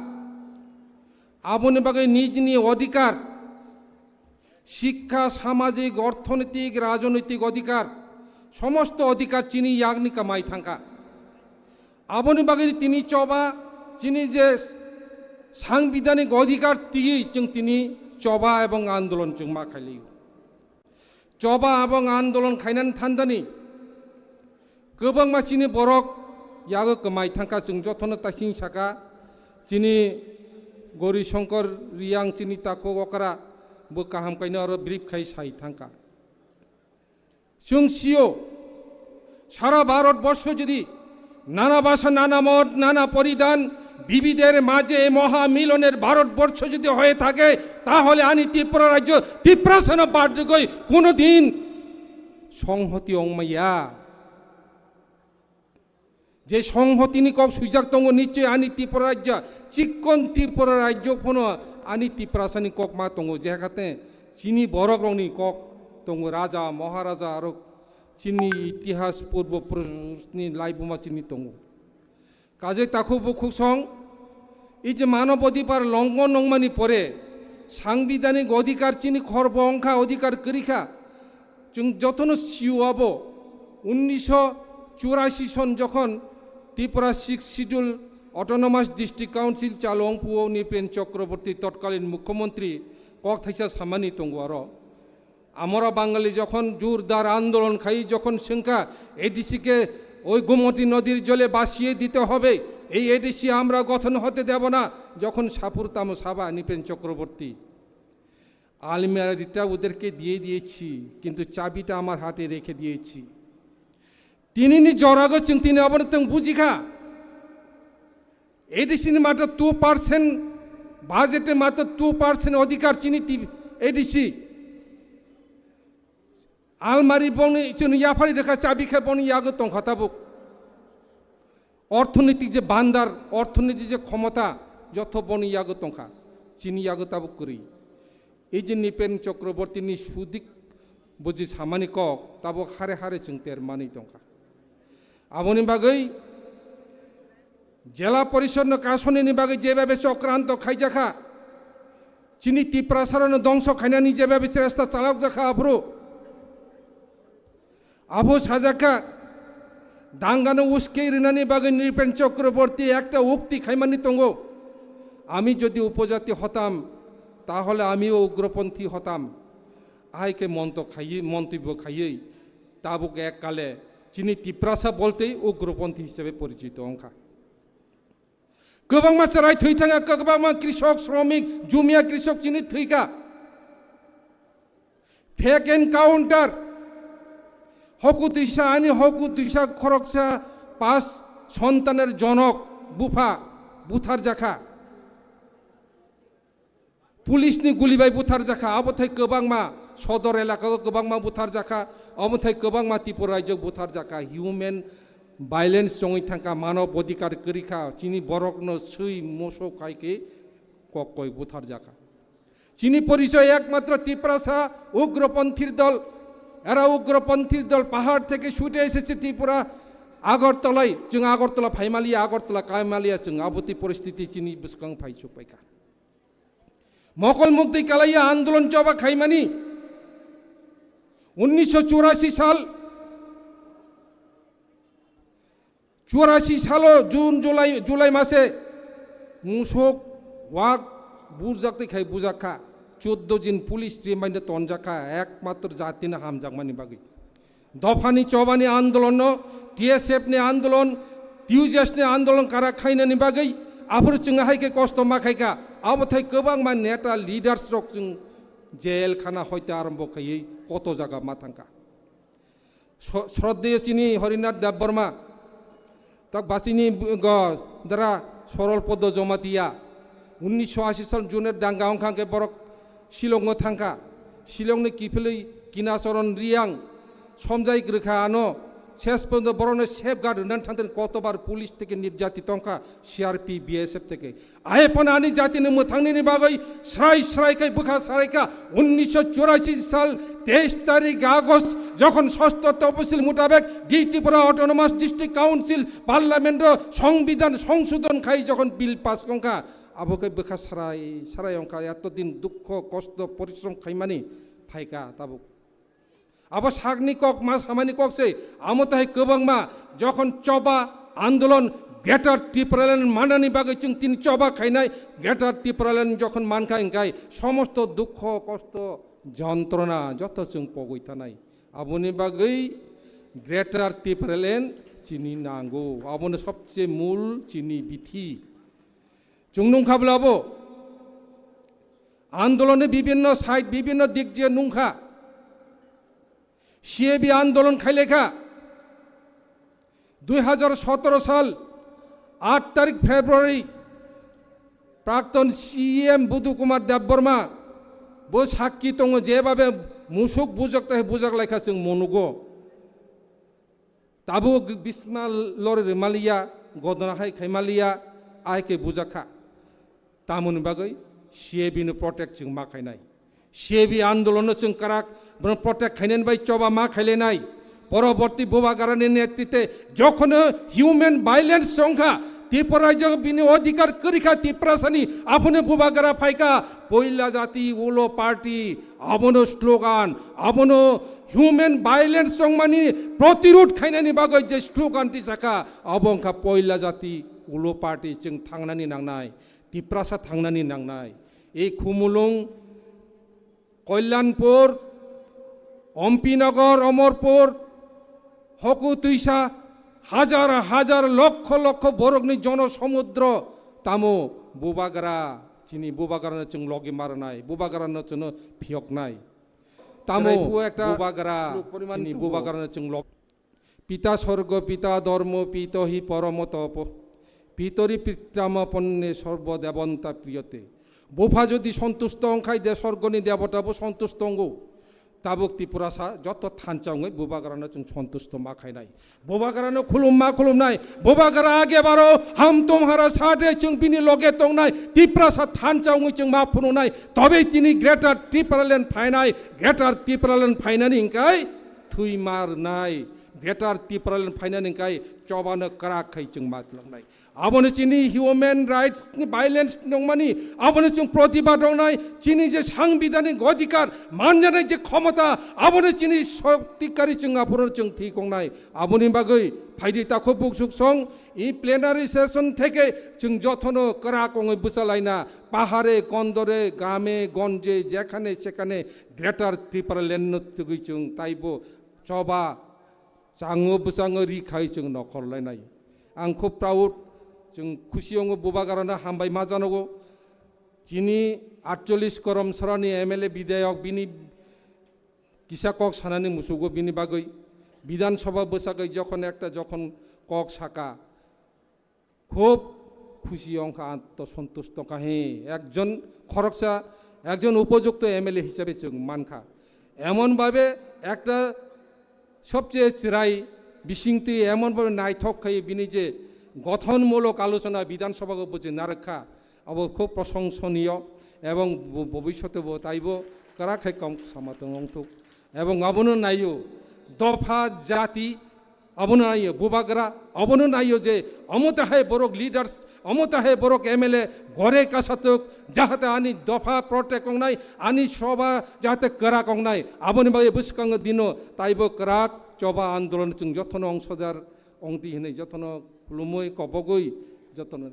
Aboni bagwi nijni odhikar, Shikkha, samajik, orthonoitik, rajnoitik odhikar, somosto odhikar chini yakni kamai thangkha. Aboni bagwi tini choba, chini je sangbidanik odhikar twiwi chwng tini choba ebong andolon chwng ma khailio. Choba ebong andolon khainani thandani kwbangma chini borok yago kwmai thangkha, chwng jotono tasing saka, chini Gori Shankar Riyang, chini takhuk okra, bo kaham kaino aro brief khai sai thangkha. Chwng sio, sara Bharat borsho jodi nana bhasha, nana mot, nana poridhan, bibidher majhe mahamiloner Bharat borsho jodi hoye thake, tahole ani Tripura rajyo Tiprasano bad reboi kono din songhoti ongmaya. Je songhotini kok suijak tongo, nichoi ani Tripura rajya, chikkon Tripura rajya phano ani Tiprasani kok ma tongo, je hakhate chini borok rokni kok tongo, raja, maharaja, aro chini itihas purbo purushni laibuma chini tongo. Kajai takhuk bukhuk song, ei je manob odhikar longhon wngmani pore, sangbidanik odhikar chini khorbo wngkha, odhikar kwrwi kha. Chwng jotono sio abo, unnisho churasi son jokhon Tripura Sixth Schedule Autonomous District Council chalo wngphuo Nripen Chakraborty totkalin mukhyamantri kok thaisa samani tongo aro. Amora Bangali jokhon jurdar andolon khai, jokhon swngkha A D C ke oi Gomoti nodir jole basiye dite hobe, ei A D C amra gothon hote debo na, jokhon sapur tamo saba Nripen Chakraborty. আলমিরাটা ওদেরকে দিয়ে দিয়েছি, কিন্তু চাবিটা আমার হাতে রেখে দিয়েছি। Tinini jorago chwng tini abono tong bujikha. A D C ni mata two percent, budget ni mata two percent odhikar chini ti-, A D C. Almari boni chwng yaphari rekha, chabi khe boni yago tongkha tabuk. Orthonitik je bandar, orthonitik je khomota, jotho boni yago tongkha, chini yago tabuk kwrwi. Ei je Nripen Chakraborty ni sudik Buji samani kok tabuk hare hare chwng ter manwi tongkha. Aboni bagwi Jela Porishod no kasonini bagwi jebabe chokranto khaijakha, chini Tiprasarano dongso khainani jebabe chesta chalokjakha aphuru. Abo sajakha, dangano uskei rinani bagwi Nripen Chakraborty ekta ukti khaimani tongo, "Ami jodi upojati hotam, tahole amiyo ugroponthi hotam." Ahai khe monto khaiwi, montibyo khaiwi, tabuk ek kale chini Tiprasa boltei ugroponthi hisabe porichito wngkha. Kwbangma chwrai thwi thangkha, kwbangma krishok, shromik, jumia krishok chini thwikha. Fake encounter. Hoku twisa, ani hoku twisa khoroksa pas sontaner jonok bupha butharjakha. Police ni guli bai butharjakha, abo thai kwbangma sodor elaka o kwbangma butharjakha, omo thai kwbangma Tripura rajyo butharjakha. Human violence chongwi thangkha, manob odhikar kwrwikha, chini borokno swi moso khai khe kok koi butharjakha. Chini porichoy ekmatro Tiprasa ugroponthir dol, era ugroponthir dol pahar theke chute esechhe Tripura Agartalai, chwng Agartala phaimaliya, Agartala kaimalia, chwng aboti poristiti chini bwskang phai chukpaikha. Mokol muktwi kalaiya andolon choba khaimani unnisho churasi sal, churasi salo June, July, July mase musuk wak burjaktwi khai bujakha, chuddo jin police remind tonjakha, ekmatro jatino hamjakmani bagwi. Dophani chobani andolonno, T S F ni andolon, T U J S ni andolon kara khainani bagwi aphuru chwng hai khe kosto ma khaikha. Abo thai kwbangma neta leaders rok chwng jail khana hoite arombo khaiwi koto jaga ma thangkha. Sro-, Shraddheyo chini Harinath Debbarma, tak basini bu-, go dara Sorol Podo Jamatia, unnisho ashi sal June danga wngkha khe borok Shillong no thangkha. Shillong ni kiphilwi Kinacharan Riyang somjai kwrwkha ano, ses porjonto borokno safeguard rwnani thangtani kotobar police theke nirjati tongkha, C R P, B S F theke. Ahe phano ani jatini mwthangnini bagwi srai srai khai bwkha saraikha. Unnisho churasi sal teis tarik August jokhon sosto toposil mutabek D T Pura Autonomous District Council Parliament o Songbidan songsodon khai jokhon bill pass wngkha, abo khe bwkha sarai sarai wngkha, eto din dukho kosto porishrom khaimani phaikha tabuk. Abo sakni kok, ma samani kok se, amo tahai kwbangma jokhon choba andolon Greater Tipraland manani bagwi chwng tini choba khainai, Greater Tipraland jokhon mankha hwnkhe somosto dukho kosto jontrona joto chwng pogwi tanai. Aboni bagwi Greater Tipraland chini nango, abono sobse mul chini bithi. Chwng nungkha bwlabo andoloni bibinno side, bibinno dik je nungkha. C A B andolon khailekha. Dui hajar sotoro sal aat tarik February, prakton C E M Budu Kumar Debbarma bo sakki tongo, jebabe musuk bujak tai bujak laikha chwng monugo. Tabuk bisma lori rwmaliya, godona hai khaimaliya, ai khe bujakha. Tamoni bagwi C A B no protect chwng ma khainai. C A B andolon no chwng karak, bono protect khainani bai choba ma khailainai. Poroborti Bubagrani netrite jokhono human violence chongkha, Tripura rajyo bini odhikar kwrwikha Tiprasani, aphone Bubagra phaikha, poila jati ulo party, abono slogan, abono human violence chongmani protirod khainani bagwi je slogan tisakha, abo wngkha poila jati ulo party chwng thangnani nangnai, Tiprasa thangnani nangnai. Ei Khumulwng, Kalyanpur, Ompinagar, Omorpur, Hoku Twisa, hajar hajar, lokho lokho borokni jono somudro, tamo Bubagra, chini Bubagrano chwng logi marnai, Bubagrano chwngno phiyoknai. Tamo chwrai phu ekta Bubagra, shlok poriman chini tubu. Bubagrano chwng log-, Pita sorgo, pita dhormo, pito hi poromo topo, pitori pittama ponne sorbo debonta priyate. Bupha jodi sontusto wngkhai de sorgoni debota bo sontusto wngo. Tabuk Tiprasa joto thansa wngwi Bubagrano chwng sontusto ma khainai. Bubagrano khulum ma khulumnai. Bubagra age baro hum tumhara saath hai, chwng bini loge tongnai. Tiprasa thansa wngwi chwng ma phunuknai. Tobe tini Greater Tipraland phainai. Greater Tipraland phainani hwnkhe thwi ma rwnai. Greater Tipraland phainani hwnkhe chobano kwrak khai chwng ma twlangnai. Abono chini human rights ni violence nongmani, abono chwng protibad wngnai, chini je sangbidhanik odhikar manjanai je khomota, abono chini shokti kari chwng aphuru chwng thik wngnai. Aboni bagwi phaidi takhuk buksuk song, i plenary session theke chwng jotono kwrak wngwi bwchalaina, pahare, kondore, game, gonje, jekhane sekhane Greater Tipraland no tugwi chwng taibo choba chango bwchango ri khai chwng nokhor lainai. Ang khub proud, chwng khusi wngo Bubagrano hambai ma janogo. Chini atchollish korom sorani M L A bidhayok bini kisa kok sanani musugo bini bagwi Bidhan Sabha bwsagwi jokhon ekta jokhon kok saka, khub khusi wngkha, anto sontusto wngkha, he, ekjon khoroksa, ekjon upojukto M L A hisabe chwng mankha. Emon bhabe ekta sobcheye chwrai bisingtwi emon bhabe naithok khai bini je gothonmulok alochona Bidhan Sabha o bo je narwkha, abo khub proshongsoniyo ebong bo-, bobishote bo taibo kwrak khai kom sama tong wngthok. Ebong abono naio dopha jati, abono naio Bubagra, abono naio je omo tahai borok leaders, omo tahai borok M L A gore kasatok, jahate ani dopha protect wngnai, ani soba jahate kwrak wngnai. Aboni bagwi bwskango dino taibo kwrak choba andolon chwng jotono ongsodar wngdi hinwi jotono khulumwi kobogwi jotono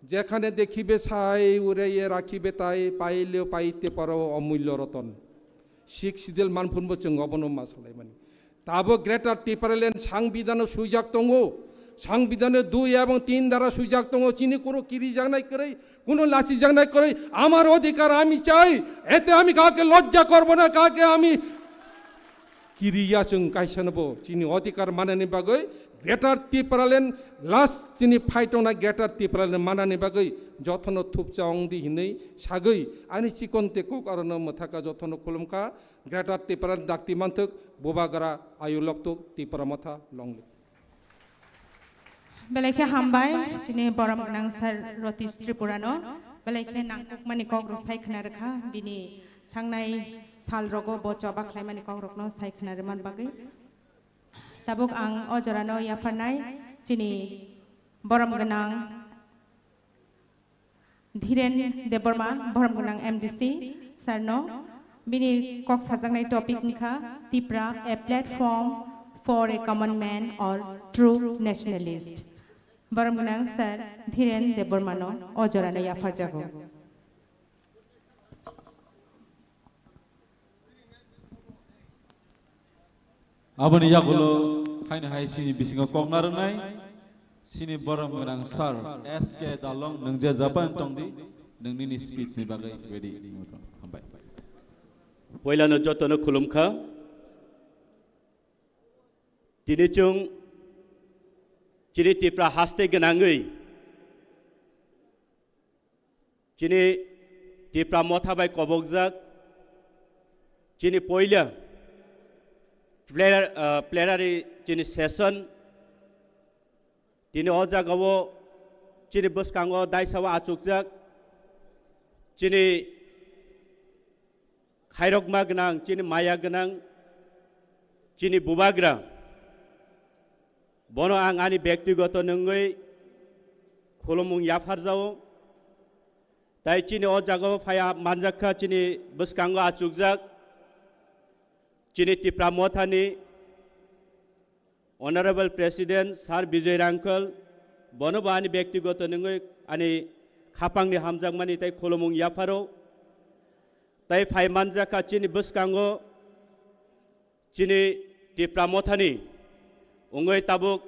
Jekhane dekhibe sai, ure ye rakhibe tai, paile paite paro omullo roton. Sixth Schedule manphunbo chwng obono ma salaimani. Tabo Greater Tipraland sangbidhano swijak tongo. Sangbidhano dui ebong tin dara swijak tongo. Chini kuro kirijaknai kwrwi, kuno lachijaknai kwrwi. Amar odhikar ami chai. Ete ami kake lojja korbo na, kake ami kiriya chwng kaisa no bo chini odhikar manani bagwi Greater Tipraland last chini fight tongnai Greater Tipraland manani bagwi jotono thupcha wngdi hinwi sagwi ani chikon te kok arono mwthaka jotono khulumkha. Greater Tipraland dakti manthok Bubagra ayu loktok Tipra Motha long live. Belai khe hambai chini borom gwnang sir Ratish Tripurano, belai khe nangkukmani kok rok sai khna rwkha, bini thangnai sal rogo bo choba khlaimani kok rokno sai khna rwmani bagwi. Tabuk ang o jorano yapharnai chini borom gwnang Dhiren Debbarma, borom gwnang M D C sir no, bini kok sajaknai topic wngkha Tipra, a platform for a common man or true nationalist. Borom gwnang sir Dhiren Debbarma no o jorano yapharjago. Aboni yagulo haino hai chini bisingo kok narwknai chini borom gwnang sir S K Dalong, nwng je Japan tongdi, nwng nini speech ni bagwi ready wngwi tong. Hambai. Poilano jotono khulumkha. Tini chwng chini Tipra haste gwnangwi chini Tipra Motha bai kobokjak chini poila plenary, ah, plenary chini session tini o jagao chini bwskango daisao achukjak chini khairokma gwnang, chini maya gwnang, chini Bubagra. Bono ang ani bektigoto nwngwi khulumung yapharjao. Tai chini o jagao phaiya manjakha chini bwskango achukjak chini Tipra Mothani Honorable President Sir Bijoy Rangkhal, bono bo ani bektigoto nwngwi ani khapangni hamjakmani tai khulumung yapharo. Tai phai manjakha chini bwskango chini Tipra Mothani wngwi tabuk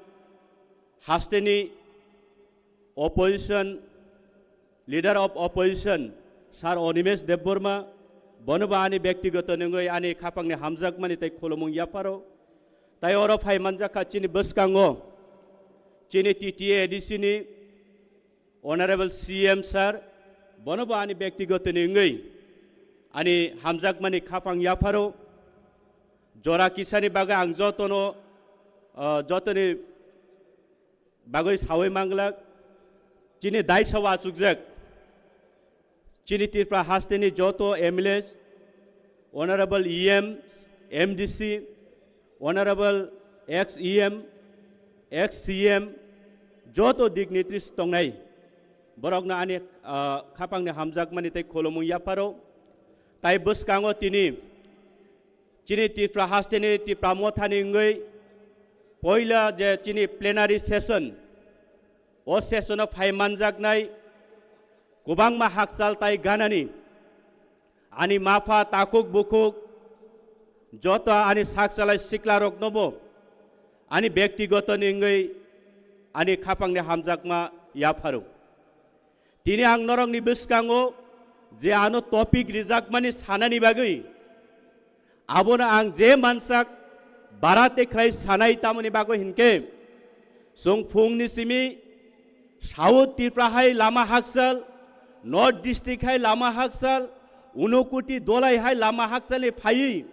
hasteni opposition, leader of opposition, Sir Animesh Debbarma, bono bo ani bektigoto nwngwi ani khapangni hamjakmani tai khulumung yapharo. Tai oro phai manjakha chini bwskango chini T T A A D C ni Honorable C M Sir, bono bo ani bektigoto ni wngwi ani hamjakmani khapang yapharo. Jora kisani bagwi ang jotono, ah, jotoni bagwi sawi manglak, chini daisa wachukjak, chini Tripura hasteni joto M L A, Honorable E M, M D C, Honorable ex E M, ex C M, joto dignitaries tongnai, borokno ani, ah, khapangni hamjakmani tei khulumung yapharo. Tai bwskango tini chini Tripura hasteni Tipra Mothani wngwi poila je chini plenary session, o session-o phai manjaknai kwbangma hakchal tai ganani ani mapha takhuk bukhuk joto ani sakchalai siklaroknobo ani bektigotoni wngwi ani khapangni hamjakma yapharo. Tini ang norokni bwskango je ano topic rijakmani sanani bagwi, abono ang je mansak barate khlai sanai tamoni bagwi hinkhe, chwng phungni simi South Tripura hai lama hakchal, North District hai lama hakchal, Unokoti Dolai hai lama hakchalni phaiwi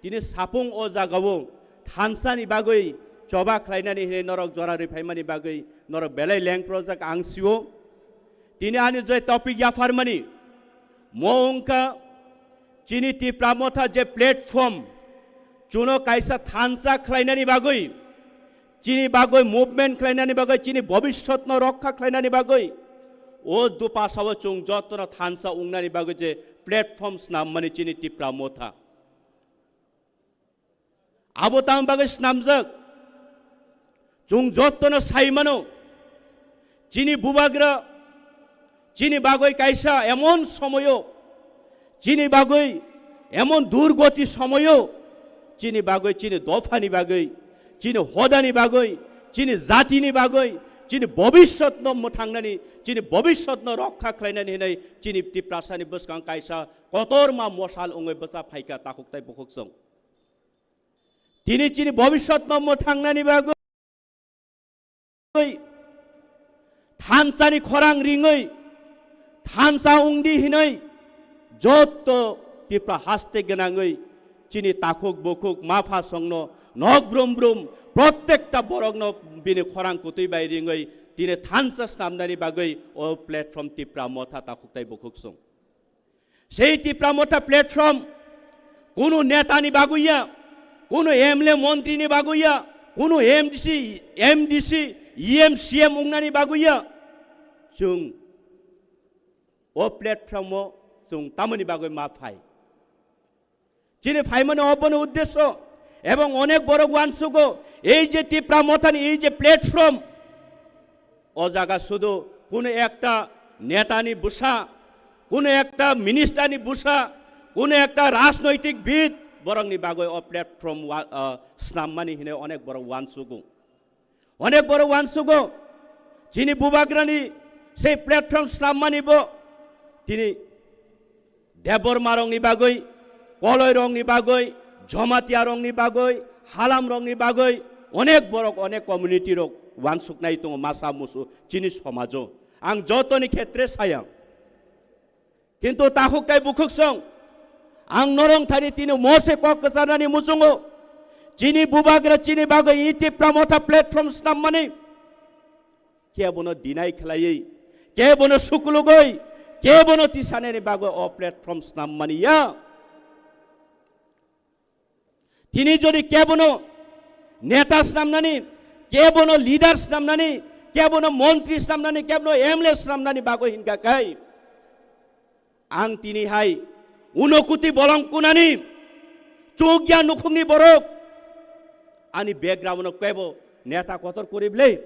tini sapung o jagao thansani bagwi choba khlainani hinwi norok jora rwi phaimani bagwi norok belai lengprojak ang sio. Tini ani je topic yapharmani, mo wngkha chini Tipra Motha je platform, chuno kaisa thansa khlainani bagwi, chini bagwi movement khlainani bagwi, chini bobiswtno rokha khlainani bagwi, o dupasao chwng jotono thansa wngnani bagwi je platform snammani chini Tipra Motha. Abo tamo bagwi snamjak? Chwng jotono sai mano, chini bubagra chini bagwi kaisa emon somoyo, chini bagwi emon durgoti somoyo, chini bagwi, chini dophani bagwi, chini hodani bagwi, chini jatini bagwi, chini bobiswtno mwthangnani, chini bobiswtno rokha khlainani hinwi chini Tiprasani bwskang kaisa kotorma mosal wngwi bwsa phaikha takhuk tai bukhuk chwng. Tini chini bobiswtno mwthangnani bagwi thansani khorang ringwi thansa wngdi hinwi jotto Tipra haste gwnangwi chini takhuk bukhuk mapha songno nok brum brum prottekta borokno bini khorang kutwi bai ringwi tini thansa snamnani bagwi o platform Tipra Motha takhuk tai bukhuk song. Sei Tipra Motha platform kunu netani bagwi ya, kunu M L A montrini bagwi ya, kunu M D C, M D C, E M, C M wngnani bagwi ya. Chwng o platform o chwng tamoni bagwi ma phai? Chini phaimani obono uddesho ebong onek borok uansugo ei je Tipra Mothani ei je platform, o jaga sudu kunu ekta netani bwsa, kunu ekta ministerni bwsa, kunu ekta rajnoitik bid borokni bagwi o platform wa-, ah, snammani hinwi onek borok uansugo. Onek borok uansugo chini bubagrani sei platform snammani bo tini Debbarma rokni bagwi, Koloi rokni bagwi, Jamatia rokni bagwi, Halam rokni bagwi onek borok, onek community rok uansuknai tongo masa musu chini somajo. Ang jotoni khetre saya. Kintu takhuk tai bukhuk song, ang norong thani tini mose kok kwcharnani muchungo, chini bubagra chini bagwi i Tipra Motha platform snammani kebono deny khlaiwi, kebono sukulugwi, kebono tisanani bagwi o platform snammani ya. Tini jodi kebono neta snamnani, kebono leader snamnani, kebono montri snamnani, kebono M L A snamnani bagwi hinkha khai, ang tini hai Unokoti bolong kunani chukya nukhungni borok ani background no kebo neta kotor kuri bwle,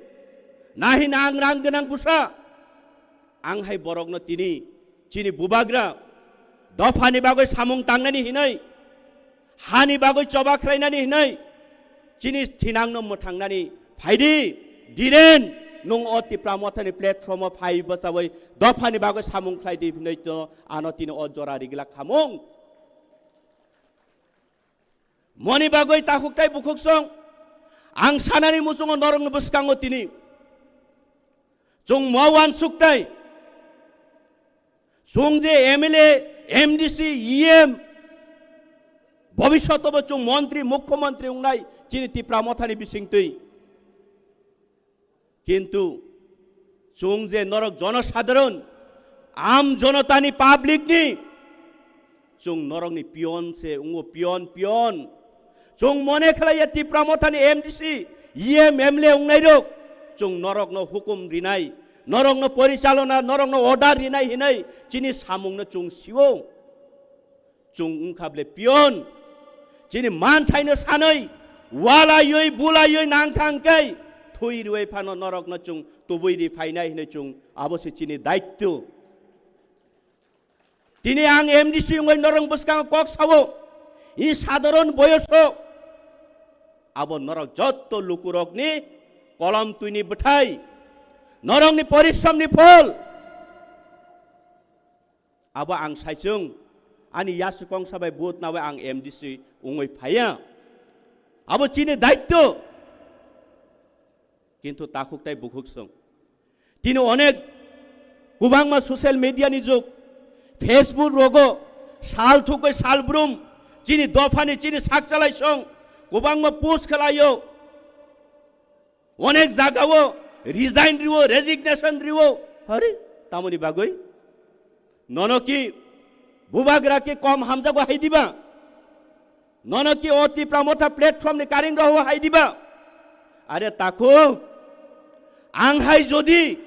nahi na ang rang gwnang bwsa, ang hai borokno tini chini bubagra dophani bagwi samung tangnani hinwi, hani bagwi choba khlainani hinwi, chini thinangno mwthangnani phaidi, Dhiren, nwng o Tipra Mothani platform o phai bwchawi dophani bagwi samung khlaidi hinwi to ano tini o jora rigla khamung. Moni bagwi takhuk tai bukhuk song, ang sanani muchungo norokni bwskango tini chwng mo uansuk tai. Chwng je M L A, M D C, E M, Bobishoto bo chwng montri, mukhyamantri wngnai chini Tipra Mothani bisingtwi. Kintu chwng je norok jonosadharon, am jonotani, public ni, chwng norokni pion se wngo, pion, pion. Chwng mone khlaiya Tipra Mothani M D C, E M, M L A wngnairok, chwng norokno hukum rinai, norokno porichalona, norokno order rinai hinwi chini samungno chwng sio. Chwng wngkha ble pion. Chini manthaino sanwi, walaiwi, bulaiwi nangkha hwnkhe, thwi rwui phano norokno chwng tubui ri phainai hinwi chwng abo se chini daityo. Tini ang M D C wngwi norok bwskango kok sao, i sadharon boyoso abo norok jotto lukurokni kolom twini bwthai, norokni porishramni phol. Abo ang saichung, ani yasukong sabai vote nawi ang M D C wngwi phaiya. Abo chini daityo. Kintu takhuk tai bukhuk song. Tini onek kwbangma social media ni jug, Facebook rogo sal thukwi sal brum, chini dophani chini sakchalai song, kwbangma post khlaio. Onek jagao resign riwo, resignation riwo. Hari, tamoni bagwi? Nono ki bubagra ki kom hamjago hai diba? Nono ki o Tipra Motha platform ni karing roho hai diba? Are takhuk, ang hai jodi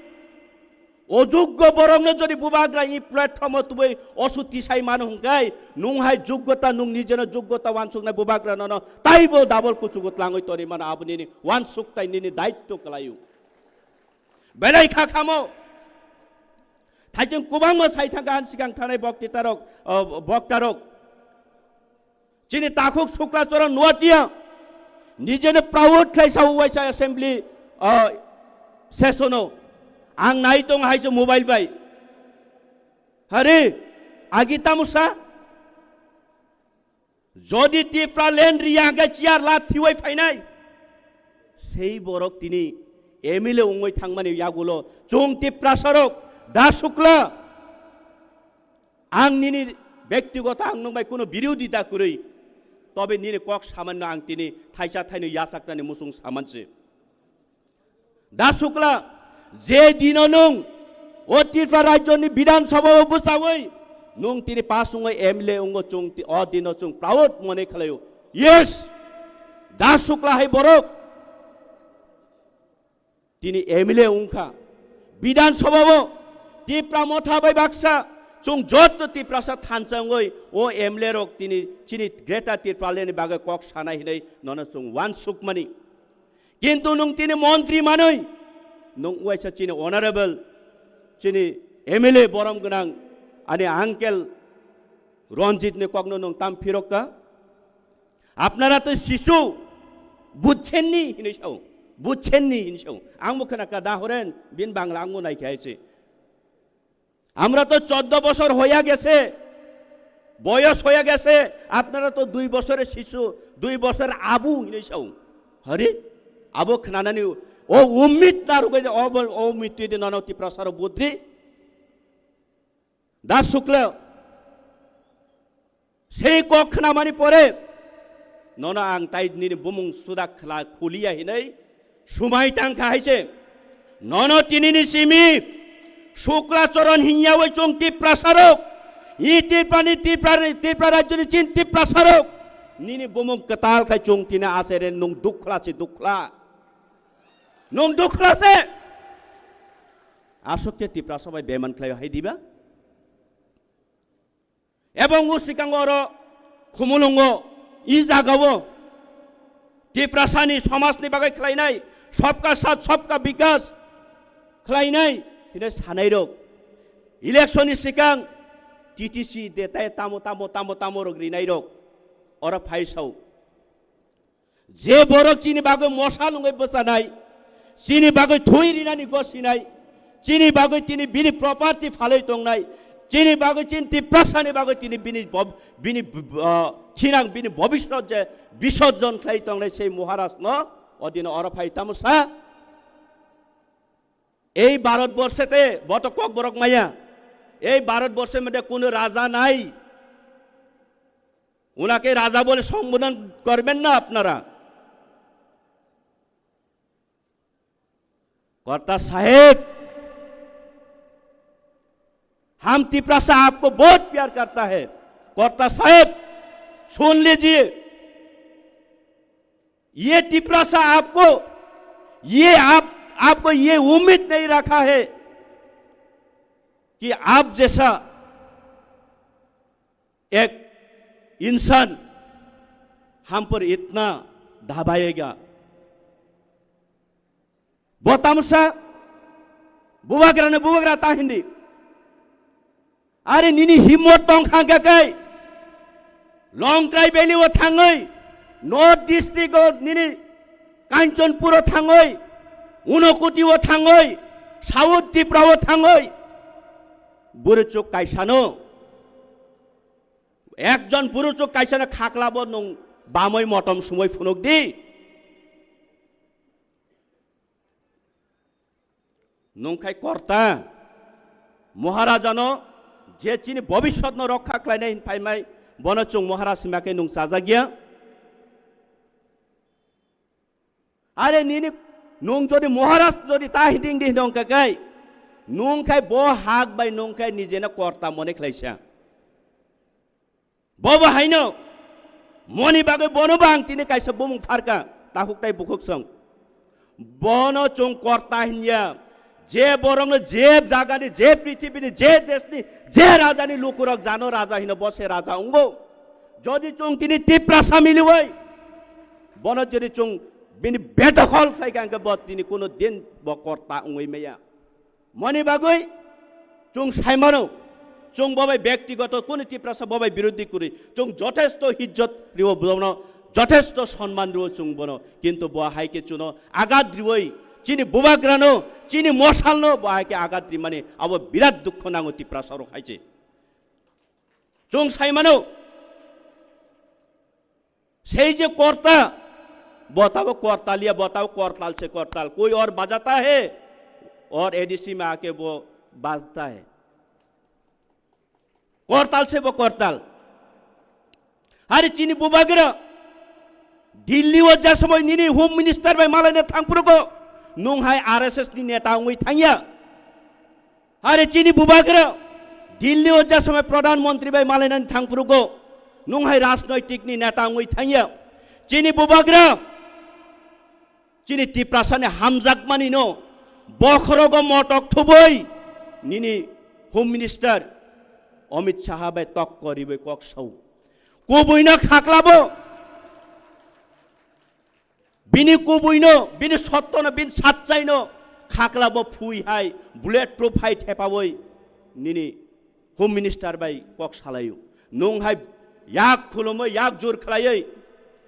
ojuggo borokno jodi bubagra i platform o tubui osu tisai mano hwnkhe, nung hai juggota, nung nijeno juggota wansuknai bubagra nono taibo double kuchugo tlangwi toni mano, abo nini wansuk tai nini daityo kwlaio. Belai kha khamo. Thaichung kwbangma sai thangkha ani sikang thanai boktitarok, o, boktarok. Chini takhuk Sukla Charan Noatia nijeno proud khlai sao waisa assembly, o, session o. Ang nai tong hai se mobile bai. Hari, agi tamusa? Jodi Tipra land riya hwnkhe chair la thiwai phainai. Sei borok tini M L A wngwi thangmani yagulo chwng Tiprasarok da Sukla. Ang nini bektigoto ang nwng bai kuno birodita kwrwi. Tobe nini kok samanno ang tini thaisa thaino yachaknani muchung samanse. Da Sukla, je dino nwng o Tripura rajyoni Bidhan Sabha o bwchawi nwng tini pass wngwi M L A wngo, chwng ti-, o dino chwng proud mone khlaio. Yes, Da Sukla hai borok tini M L A wngkha. Bidhan Sabha o Tipra Motha bai baksa chwng joto Tiprasa thansa wngwi o M L A rok tini chini Greater Tipraland ni bagwi kok sanai hinwi nono chwng uansukmani. Kintu nwng tini montri manwi, nwng uaisa chini honorable, chini M L A borom gwnang, ani uncle Ranjit ni kokno nwng tam phirokka. Apnara to shisu, bujchenni hinwi sao, bujchenni hinwi sao. Ang bo khna ka da horen, bin Bangla ang bo nai khe hai se. আমরা তো চোদ্দ বছর হইয়া গেছে, বয়স হইয়া গেছে, আপনারা তো দুই বছরের শিশু, দুই বছর আবু হিনে সাও। হরে, abo khnanani o ummit narugwi o, o ummit twi de nono Tiprasaro budri. Da Sukla, Sei kok khnamani pore nono ang tai nini bumung suda khla khuliya hinwi sumai tangkha hai se. Nono tinini simi Sukla Charan hinyawi chwng Tiprasarok, i Tiprani Tipra, Tipra rajyoni chin Tiprasarok, nini bumung kwtal khai chwng tini asere nwng dukhla se dukhla. Nwng dukhla se. Aswk khe Tiprasa bai beman khlai hai diba? Ebong o sikango oro Khumulwngo, i jagao Tiprasani somajni bagwi khlainai, sabka saath sabka bikas khlainai hine sanairok, election ni sikang T T C de tai tamo, tamo, tamo, tamo rok rinairok oro phaisao. Je borok chini bagwi mosa lungwi bwchanai, chini bagwi thwi rinani gosinai, chini bagwi tini bini property phalwi tongnai, chini bagwi chini Tiprasani bagwi tini bini bob-, bini b-, b-, ah, thinang bini bobisot je bisorjon khlai tongnai sei Maharaj no odino oro phai tamo sa. Ei Bharat borshe te boto kok borok maya. Ei Bharat borshe mede kuno raja nai. ওনাকে রাজা বলে সম্বোধন করবেন না আপনারা। কর্তা সাহেব, हम तिपरासा आपको बहुत प्यार करता है। कर्ता साहेब, सुन लीजिए, ये तिपरासा आपको, ये आप, आपको ये उम्मीद नहीं रखा है कि आप जैसा एक इंसान हम पर इतना दबाएगा। Bo tamsa bubagrano bubagra ta hindi. Are nini himmot tong kha hwnkhe kai Longtrai Valley o thangwi, North District o nini Kanchanpur o thangwi, Unakoti o thangwi, South Tripura o thangwi, buruchuk kaisano, ekjon buruchuk kaisano khaklabo nwng bamwi motom sumwi phunuk di. Nwng khai korta, Maharajano je chini bobiswtno rokha khlainai hin phaimai, bono chwng Maharaj hima khe nwng chajakya. Are nini nwng jodi Maharaj jodi ta hinding di hinong kakai, nwng khai bo hak bai nwng khai nijeno korta mone khlaisa. Bobo haino moni bagwi bono bo ang tini kaisa bumung pharka, takhuk tai bukhuk song. Bono chwng korta hinya, je borokno je jagani, je prithibini, je deshni, je rajani lukurok jano raja hino bo se raja wngo. Jodi chwng tini Tiprasa miliwi, bono jodi chwng bini bedokol khlai kha hwnkhe bo tini kuno din bo korta wngwi maya. Moni bagwi chwng saimano, chwng bobai bektigoto kunu Tiprasa bobai birodhi kwrwi, chwng jothesto hijjot riwo bono, jothesto sonman riwo chwng bono, kintu bo hai khe chuno agat riwi, chini bubagrano, chini mosalno bo hai khe agat rimani abo birat dukho nango Tiprasa rok hai se. Chwng saimano, Sei je korta, bo tabo kortal ya, bo tabo kortal se kortal. कोई और बजाता है, और एडीसी में आके वो बाजता है। Kortal se bo kortal. Hari chini bubagra, Delhi o ja somoi nini Home Minister bai malaina thangphuru go, nwng hai R S S ni neta wngwi thangya. Are chini bubagra Delhi o ja somoi Pradhan Mantri bai malainani thangphuru go, nwng hai rajnoitik ni neta wngwi thangya. Chini bubagra chini Tiprasa ni hamjakmani no bokhorogo motok thubui nini Home Minister Amit Shah bai tokko ribai kok sao. Kubui no khaklabo. Bini kubuino, bini sottono, bini satchaino khaklabo phui hai, bullet proof hai thepawi nini Home Minister bai kok salaio. Nwng hai yak khulumwi, yak jur khlaiwi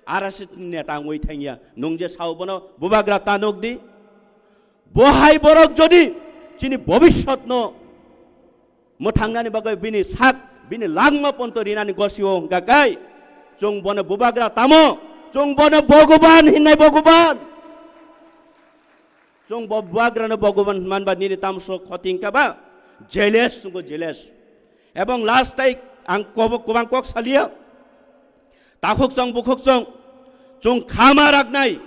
R S S ni neta wngwi thangya. Nwng je sao bono bubagra ta nuk di. Bo hai borok jodi chini bobiswtno mwthangnani bagwi bini sak, bini langma ponto rinani gosio hwnkha kai, chwng bono bubagra tamo, chwng bono Bhogoban hinnai Bhogoban. Chwng bo bubagrano Bhogoban hwnmanba nini tamso khoti hwnkha ba? Jealous chwngbo jealous. Ebong last tai ang kobo-, kobang kok salia. Takhuk chwng bukhuk chwng, chwng khama raknai.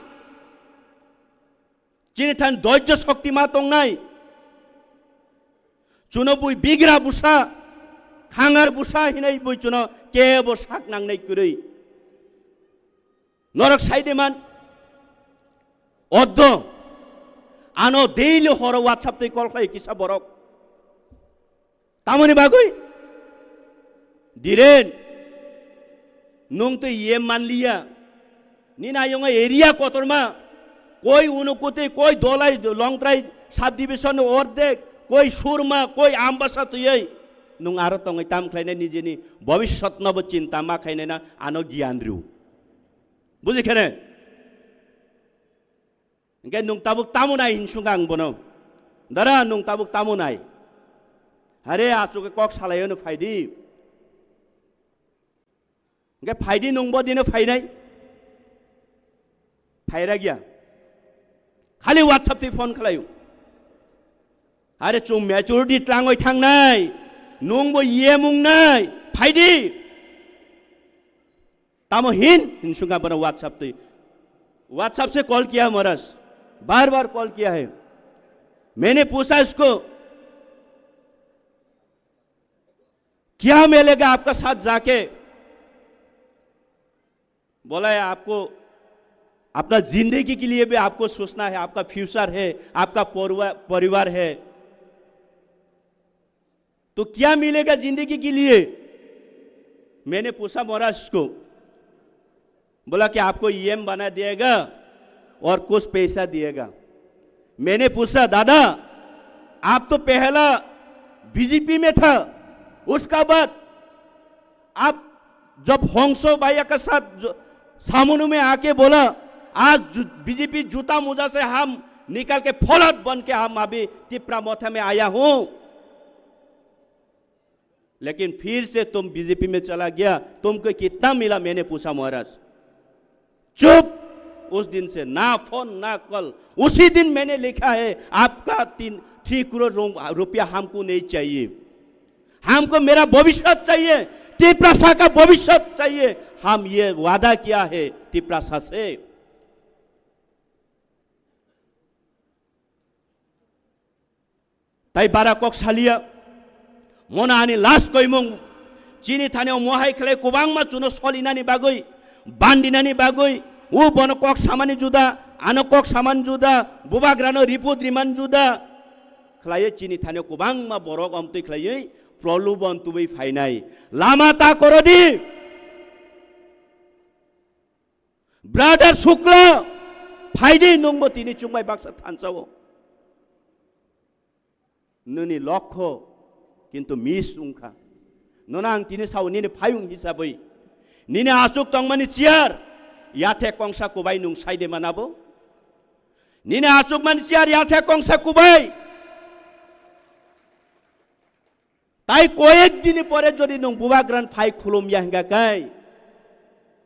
Chini than doijjo shokti ma tongnai. Chuno bui bigra busa, khangar busa hinai bui chuno kebo sak nangnai kwrwi. Norok sai de man. Oddo. Ano daily horo WhatsApp tei call khlai kisa borok. Tamoni bagwi? Dhiren, nwng twi iye manliya. Nini ayongo area kotorma, koi Unakoti, koi Dholai, Longtrai subdivision ni ordek, koi Surma, koi Ambasa twiwi nwng aro tongwi tam khlainai nijeni bobiswtno bo chinta ma khainai ano giyan rw. Buji khene? Hingke nwng tabuk tamo nai hinsung ang bono. Dara, nwng tabuk tamo nai. Hare, achuke kok salaio no phaidi. Hingke phaidi nwng bo dino phainai. Phaira giya. Khali WhatsApp twi phone khlaio. Hare, chwng majority tlangwi thangnai. Nwng bo yemung nai. Phaidi. Tamo hin, hin sungka bana WhatsApp twi. WhatsApp se call kiya hai Maharaj, bar bar call kiya hai. Maine pucha isko, kya milega aapka saath jaake? Bola hai aapko apna zindagi ke liye bhi aapko sochna hai, aapka future hai, aapka poriwa-, parivar hai. तो क्या मिलेगा जिंदगी के लिए? मैंने पूछा महाराज को, बोला कि आपको ईएम बना दिएगा और कुछ पैसा दिएगा। मैंने पूछा, दादा, आप तो पहला बीजेपी में था, उसका बाद आप जब हंसो भैया के साथ जो सामने में आके बोला, आज जु-, बीजेपी जूता मोजा से हम निकाल के फलत बन के हम अभी तिपरा मोथा में आया हूं, लेकिन फिर से तुम बीजेपी में चला गया, तुमको कितना मिला? मैंने पूछा महाराज। चुप। उस दिन से ना फोन ना कॉल। उसी दिन मैंने लिखा है, आपका तीन थ्री करोड़ रो-, रुपया हमको नहीं चाहिए, हमको मेरा भविष्य चाहिए, तिपरासा का भविष्य चाहिए। हम ये वादा किया है तिपरासा से। Tai bara kok salia, mono ani last koimung, chini thani o mohai khlai kwbangma chuno solinani bagwi, bandinani bagwi, o bono kok samani juda, ano kok samani juda, bubagrano report rimani juda khlaiwi chini thani o kwbangma borok omtwi khlaiwi prolobon tubui phainai. Lama ta korodi. Brother Shukla, phaidi nwngbo tini chwngbai baksa thansa-o. Nini lokho kintu miss wngkha. Nono ang tini sao nini phayung hisabwi. Nini achuk tongmani chair, yathe kongsa kubai nwng saide manabo. Nini achukmani chair, yathe kongsa kubai. Tai koyek dini pore jodi nwng bubagran phai khulum ya hingka kai,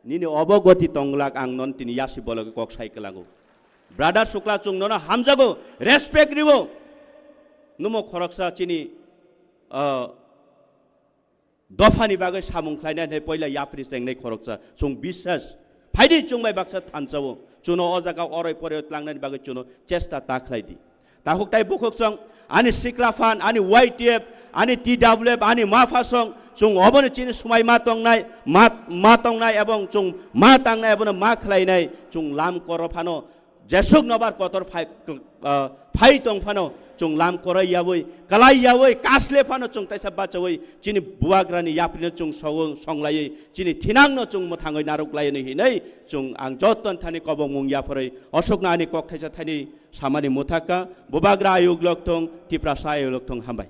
nini obogoti tonglak ang non tini yasi bologi kok sai kelango. Brother Shukla, chwng nono hamjago, respect ribo. Numo khoroksa chini, ah, dophani bagwi samung khlainai hinwi poila yapri chengnai khoroksa. Chwng biswas. Phaidi chwng bai baksa thansa-o. Chuno o jaga oroi poroi tlangnani bagwi chuno chesta ta khlai di. Takhuk tai bukhuk song, ani sikla phan, ani Y T F, ani T W F, ani ma pha song, chwng obono chini swmai ma tongnai, ma, ma tongnai ebong chwng ma tangnai, obono ma khlainai, chwng lam koro phano, jesuk nobar kotor phai, ah, phai tong phano, chwng lam koroi yawi, kalai yawi, kasle phano chwng taisa bachawi, chini buagrani yaprino chwng song-, songlaiwi, chini thinangno chwng mwthangwi narwk laiyani hinwi, chwng ang joto thani kobongmung yapharwi, osokno ani kok thaisa thani, samani muthaka, bubagra ayuk lok thung, Tiprasa ayuk lok thung, hambai.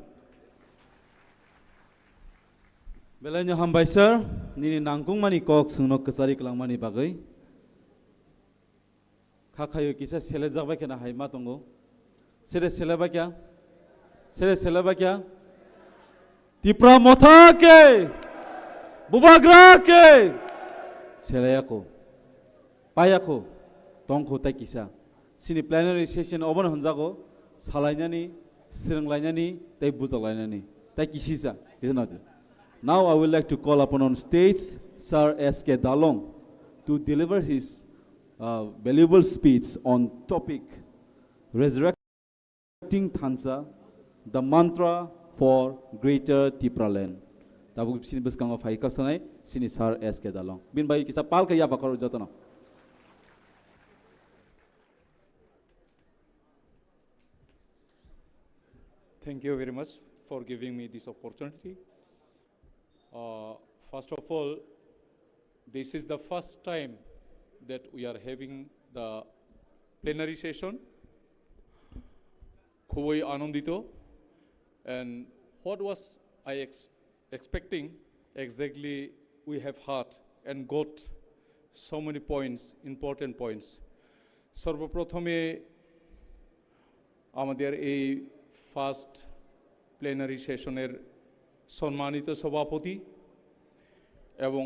Belaino hambai sir, nini nangkukmani kok chwngno kwchari kwlangmani bagwi. Kha khaio kisa selejak bai kheno hai ma tongo. Sere sele bai kya? Sere sele bai kya? Tipra motha ke! Bubagra ke! Seleyako. Payakho, tongkho tai kisa. Chini plenary session obono hwnjago, salainani, swrwnglainani, tei bujaklainani, tei kisisa, isn't it? Now I would like to call upon on stage Sir S K Dalong to deliver his, uh, valuable speech on topic Resurrect Ting Thansa, the mantra for Greater Tipraland. Tabuk sini bwskango phai kasanai sini Sir S K Dalong. Bin bai kisa palka ya bakar jotono. Thank you very much for giving me this opportunity. Uh, first of all, this is the first time that we are having the plenary session. খুবই আনন্দিত। And what was I ex-, expecting? Exactly, we have heard and got so many points, important points. সর্বপ্রথমে আমাদের এই first plenary সেশনের সম্মানিত সভাপতি এবং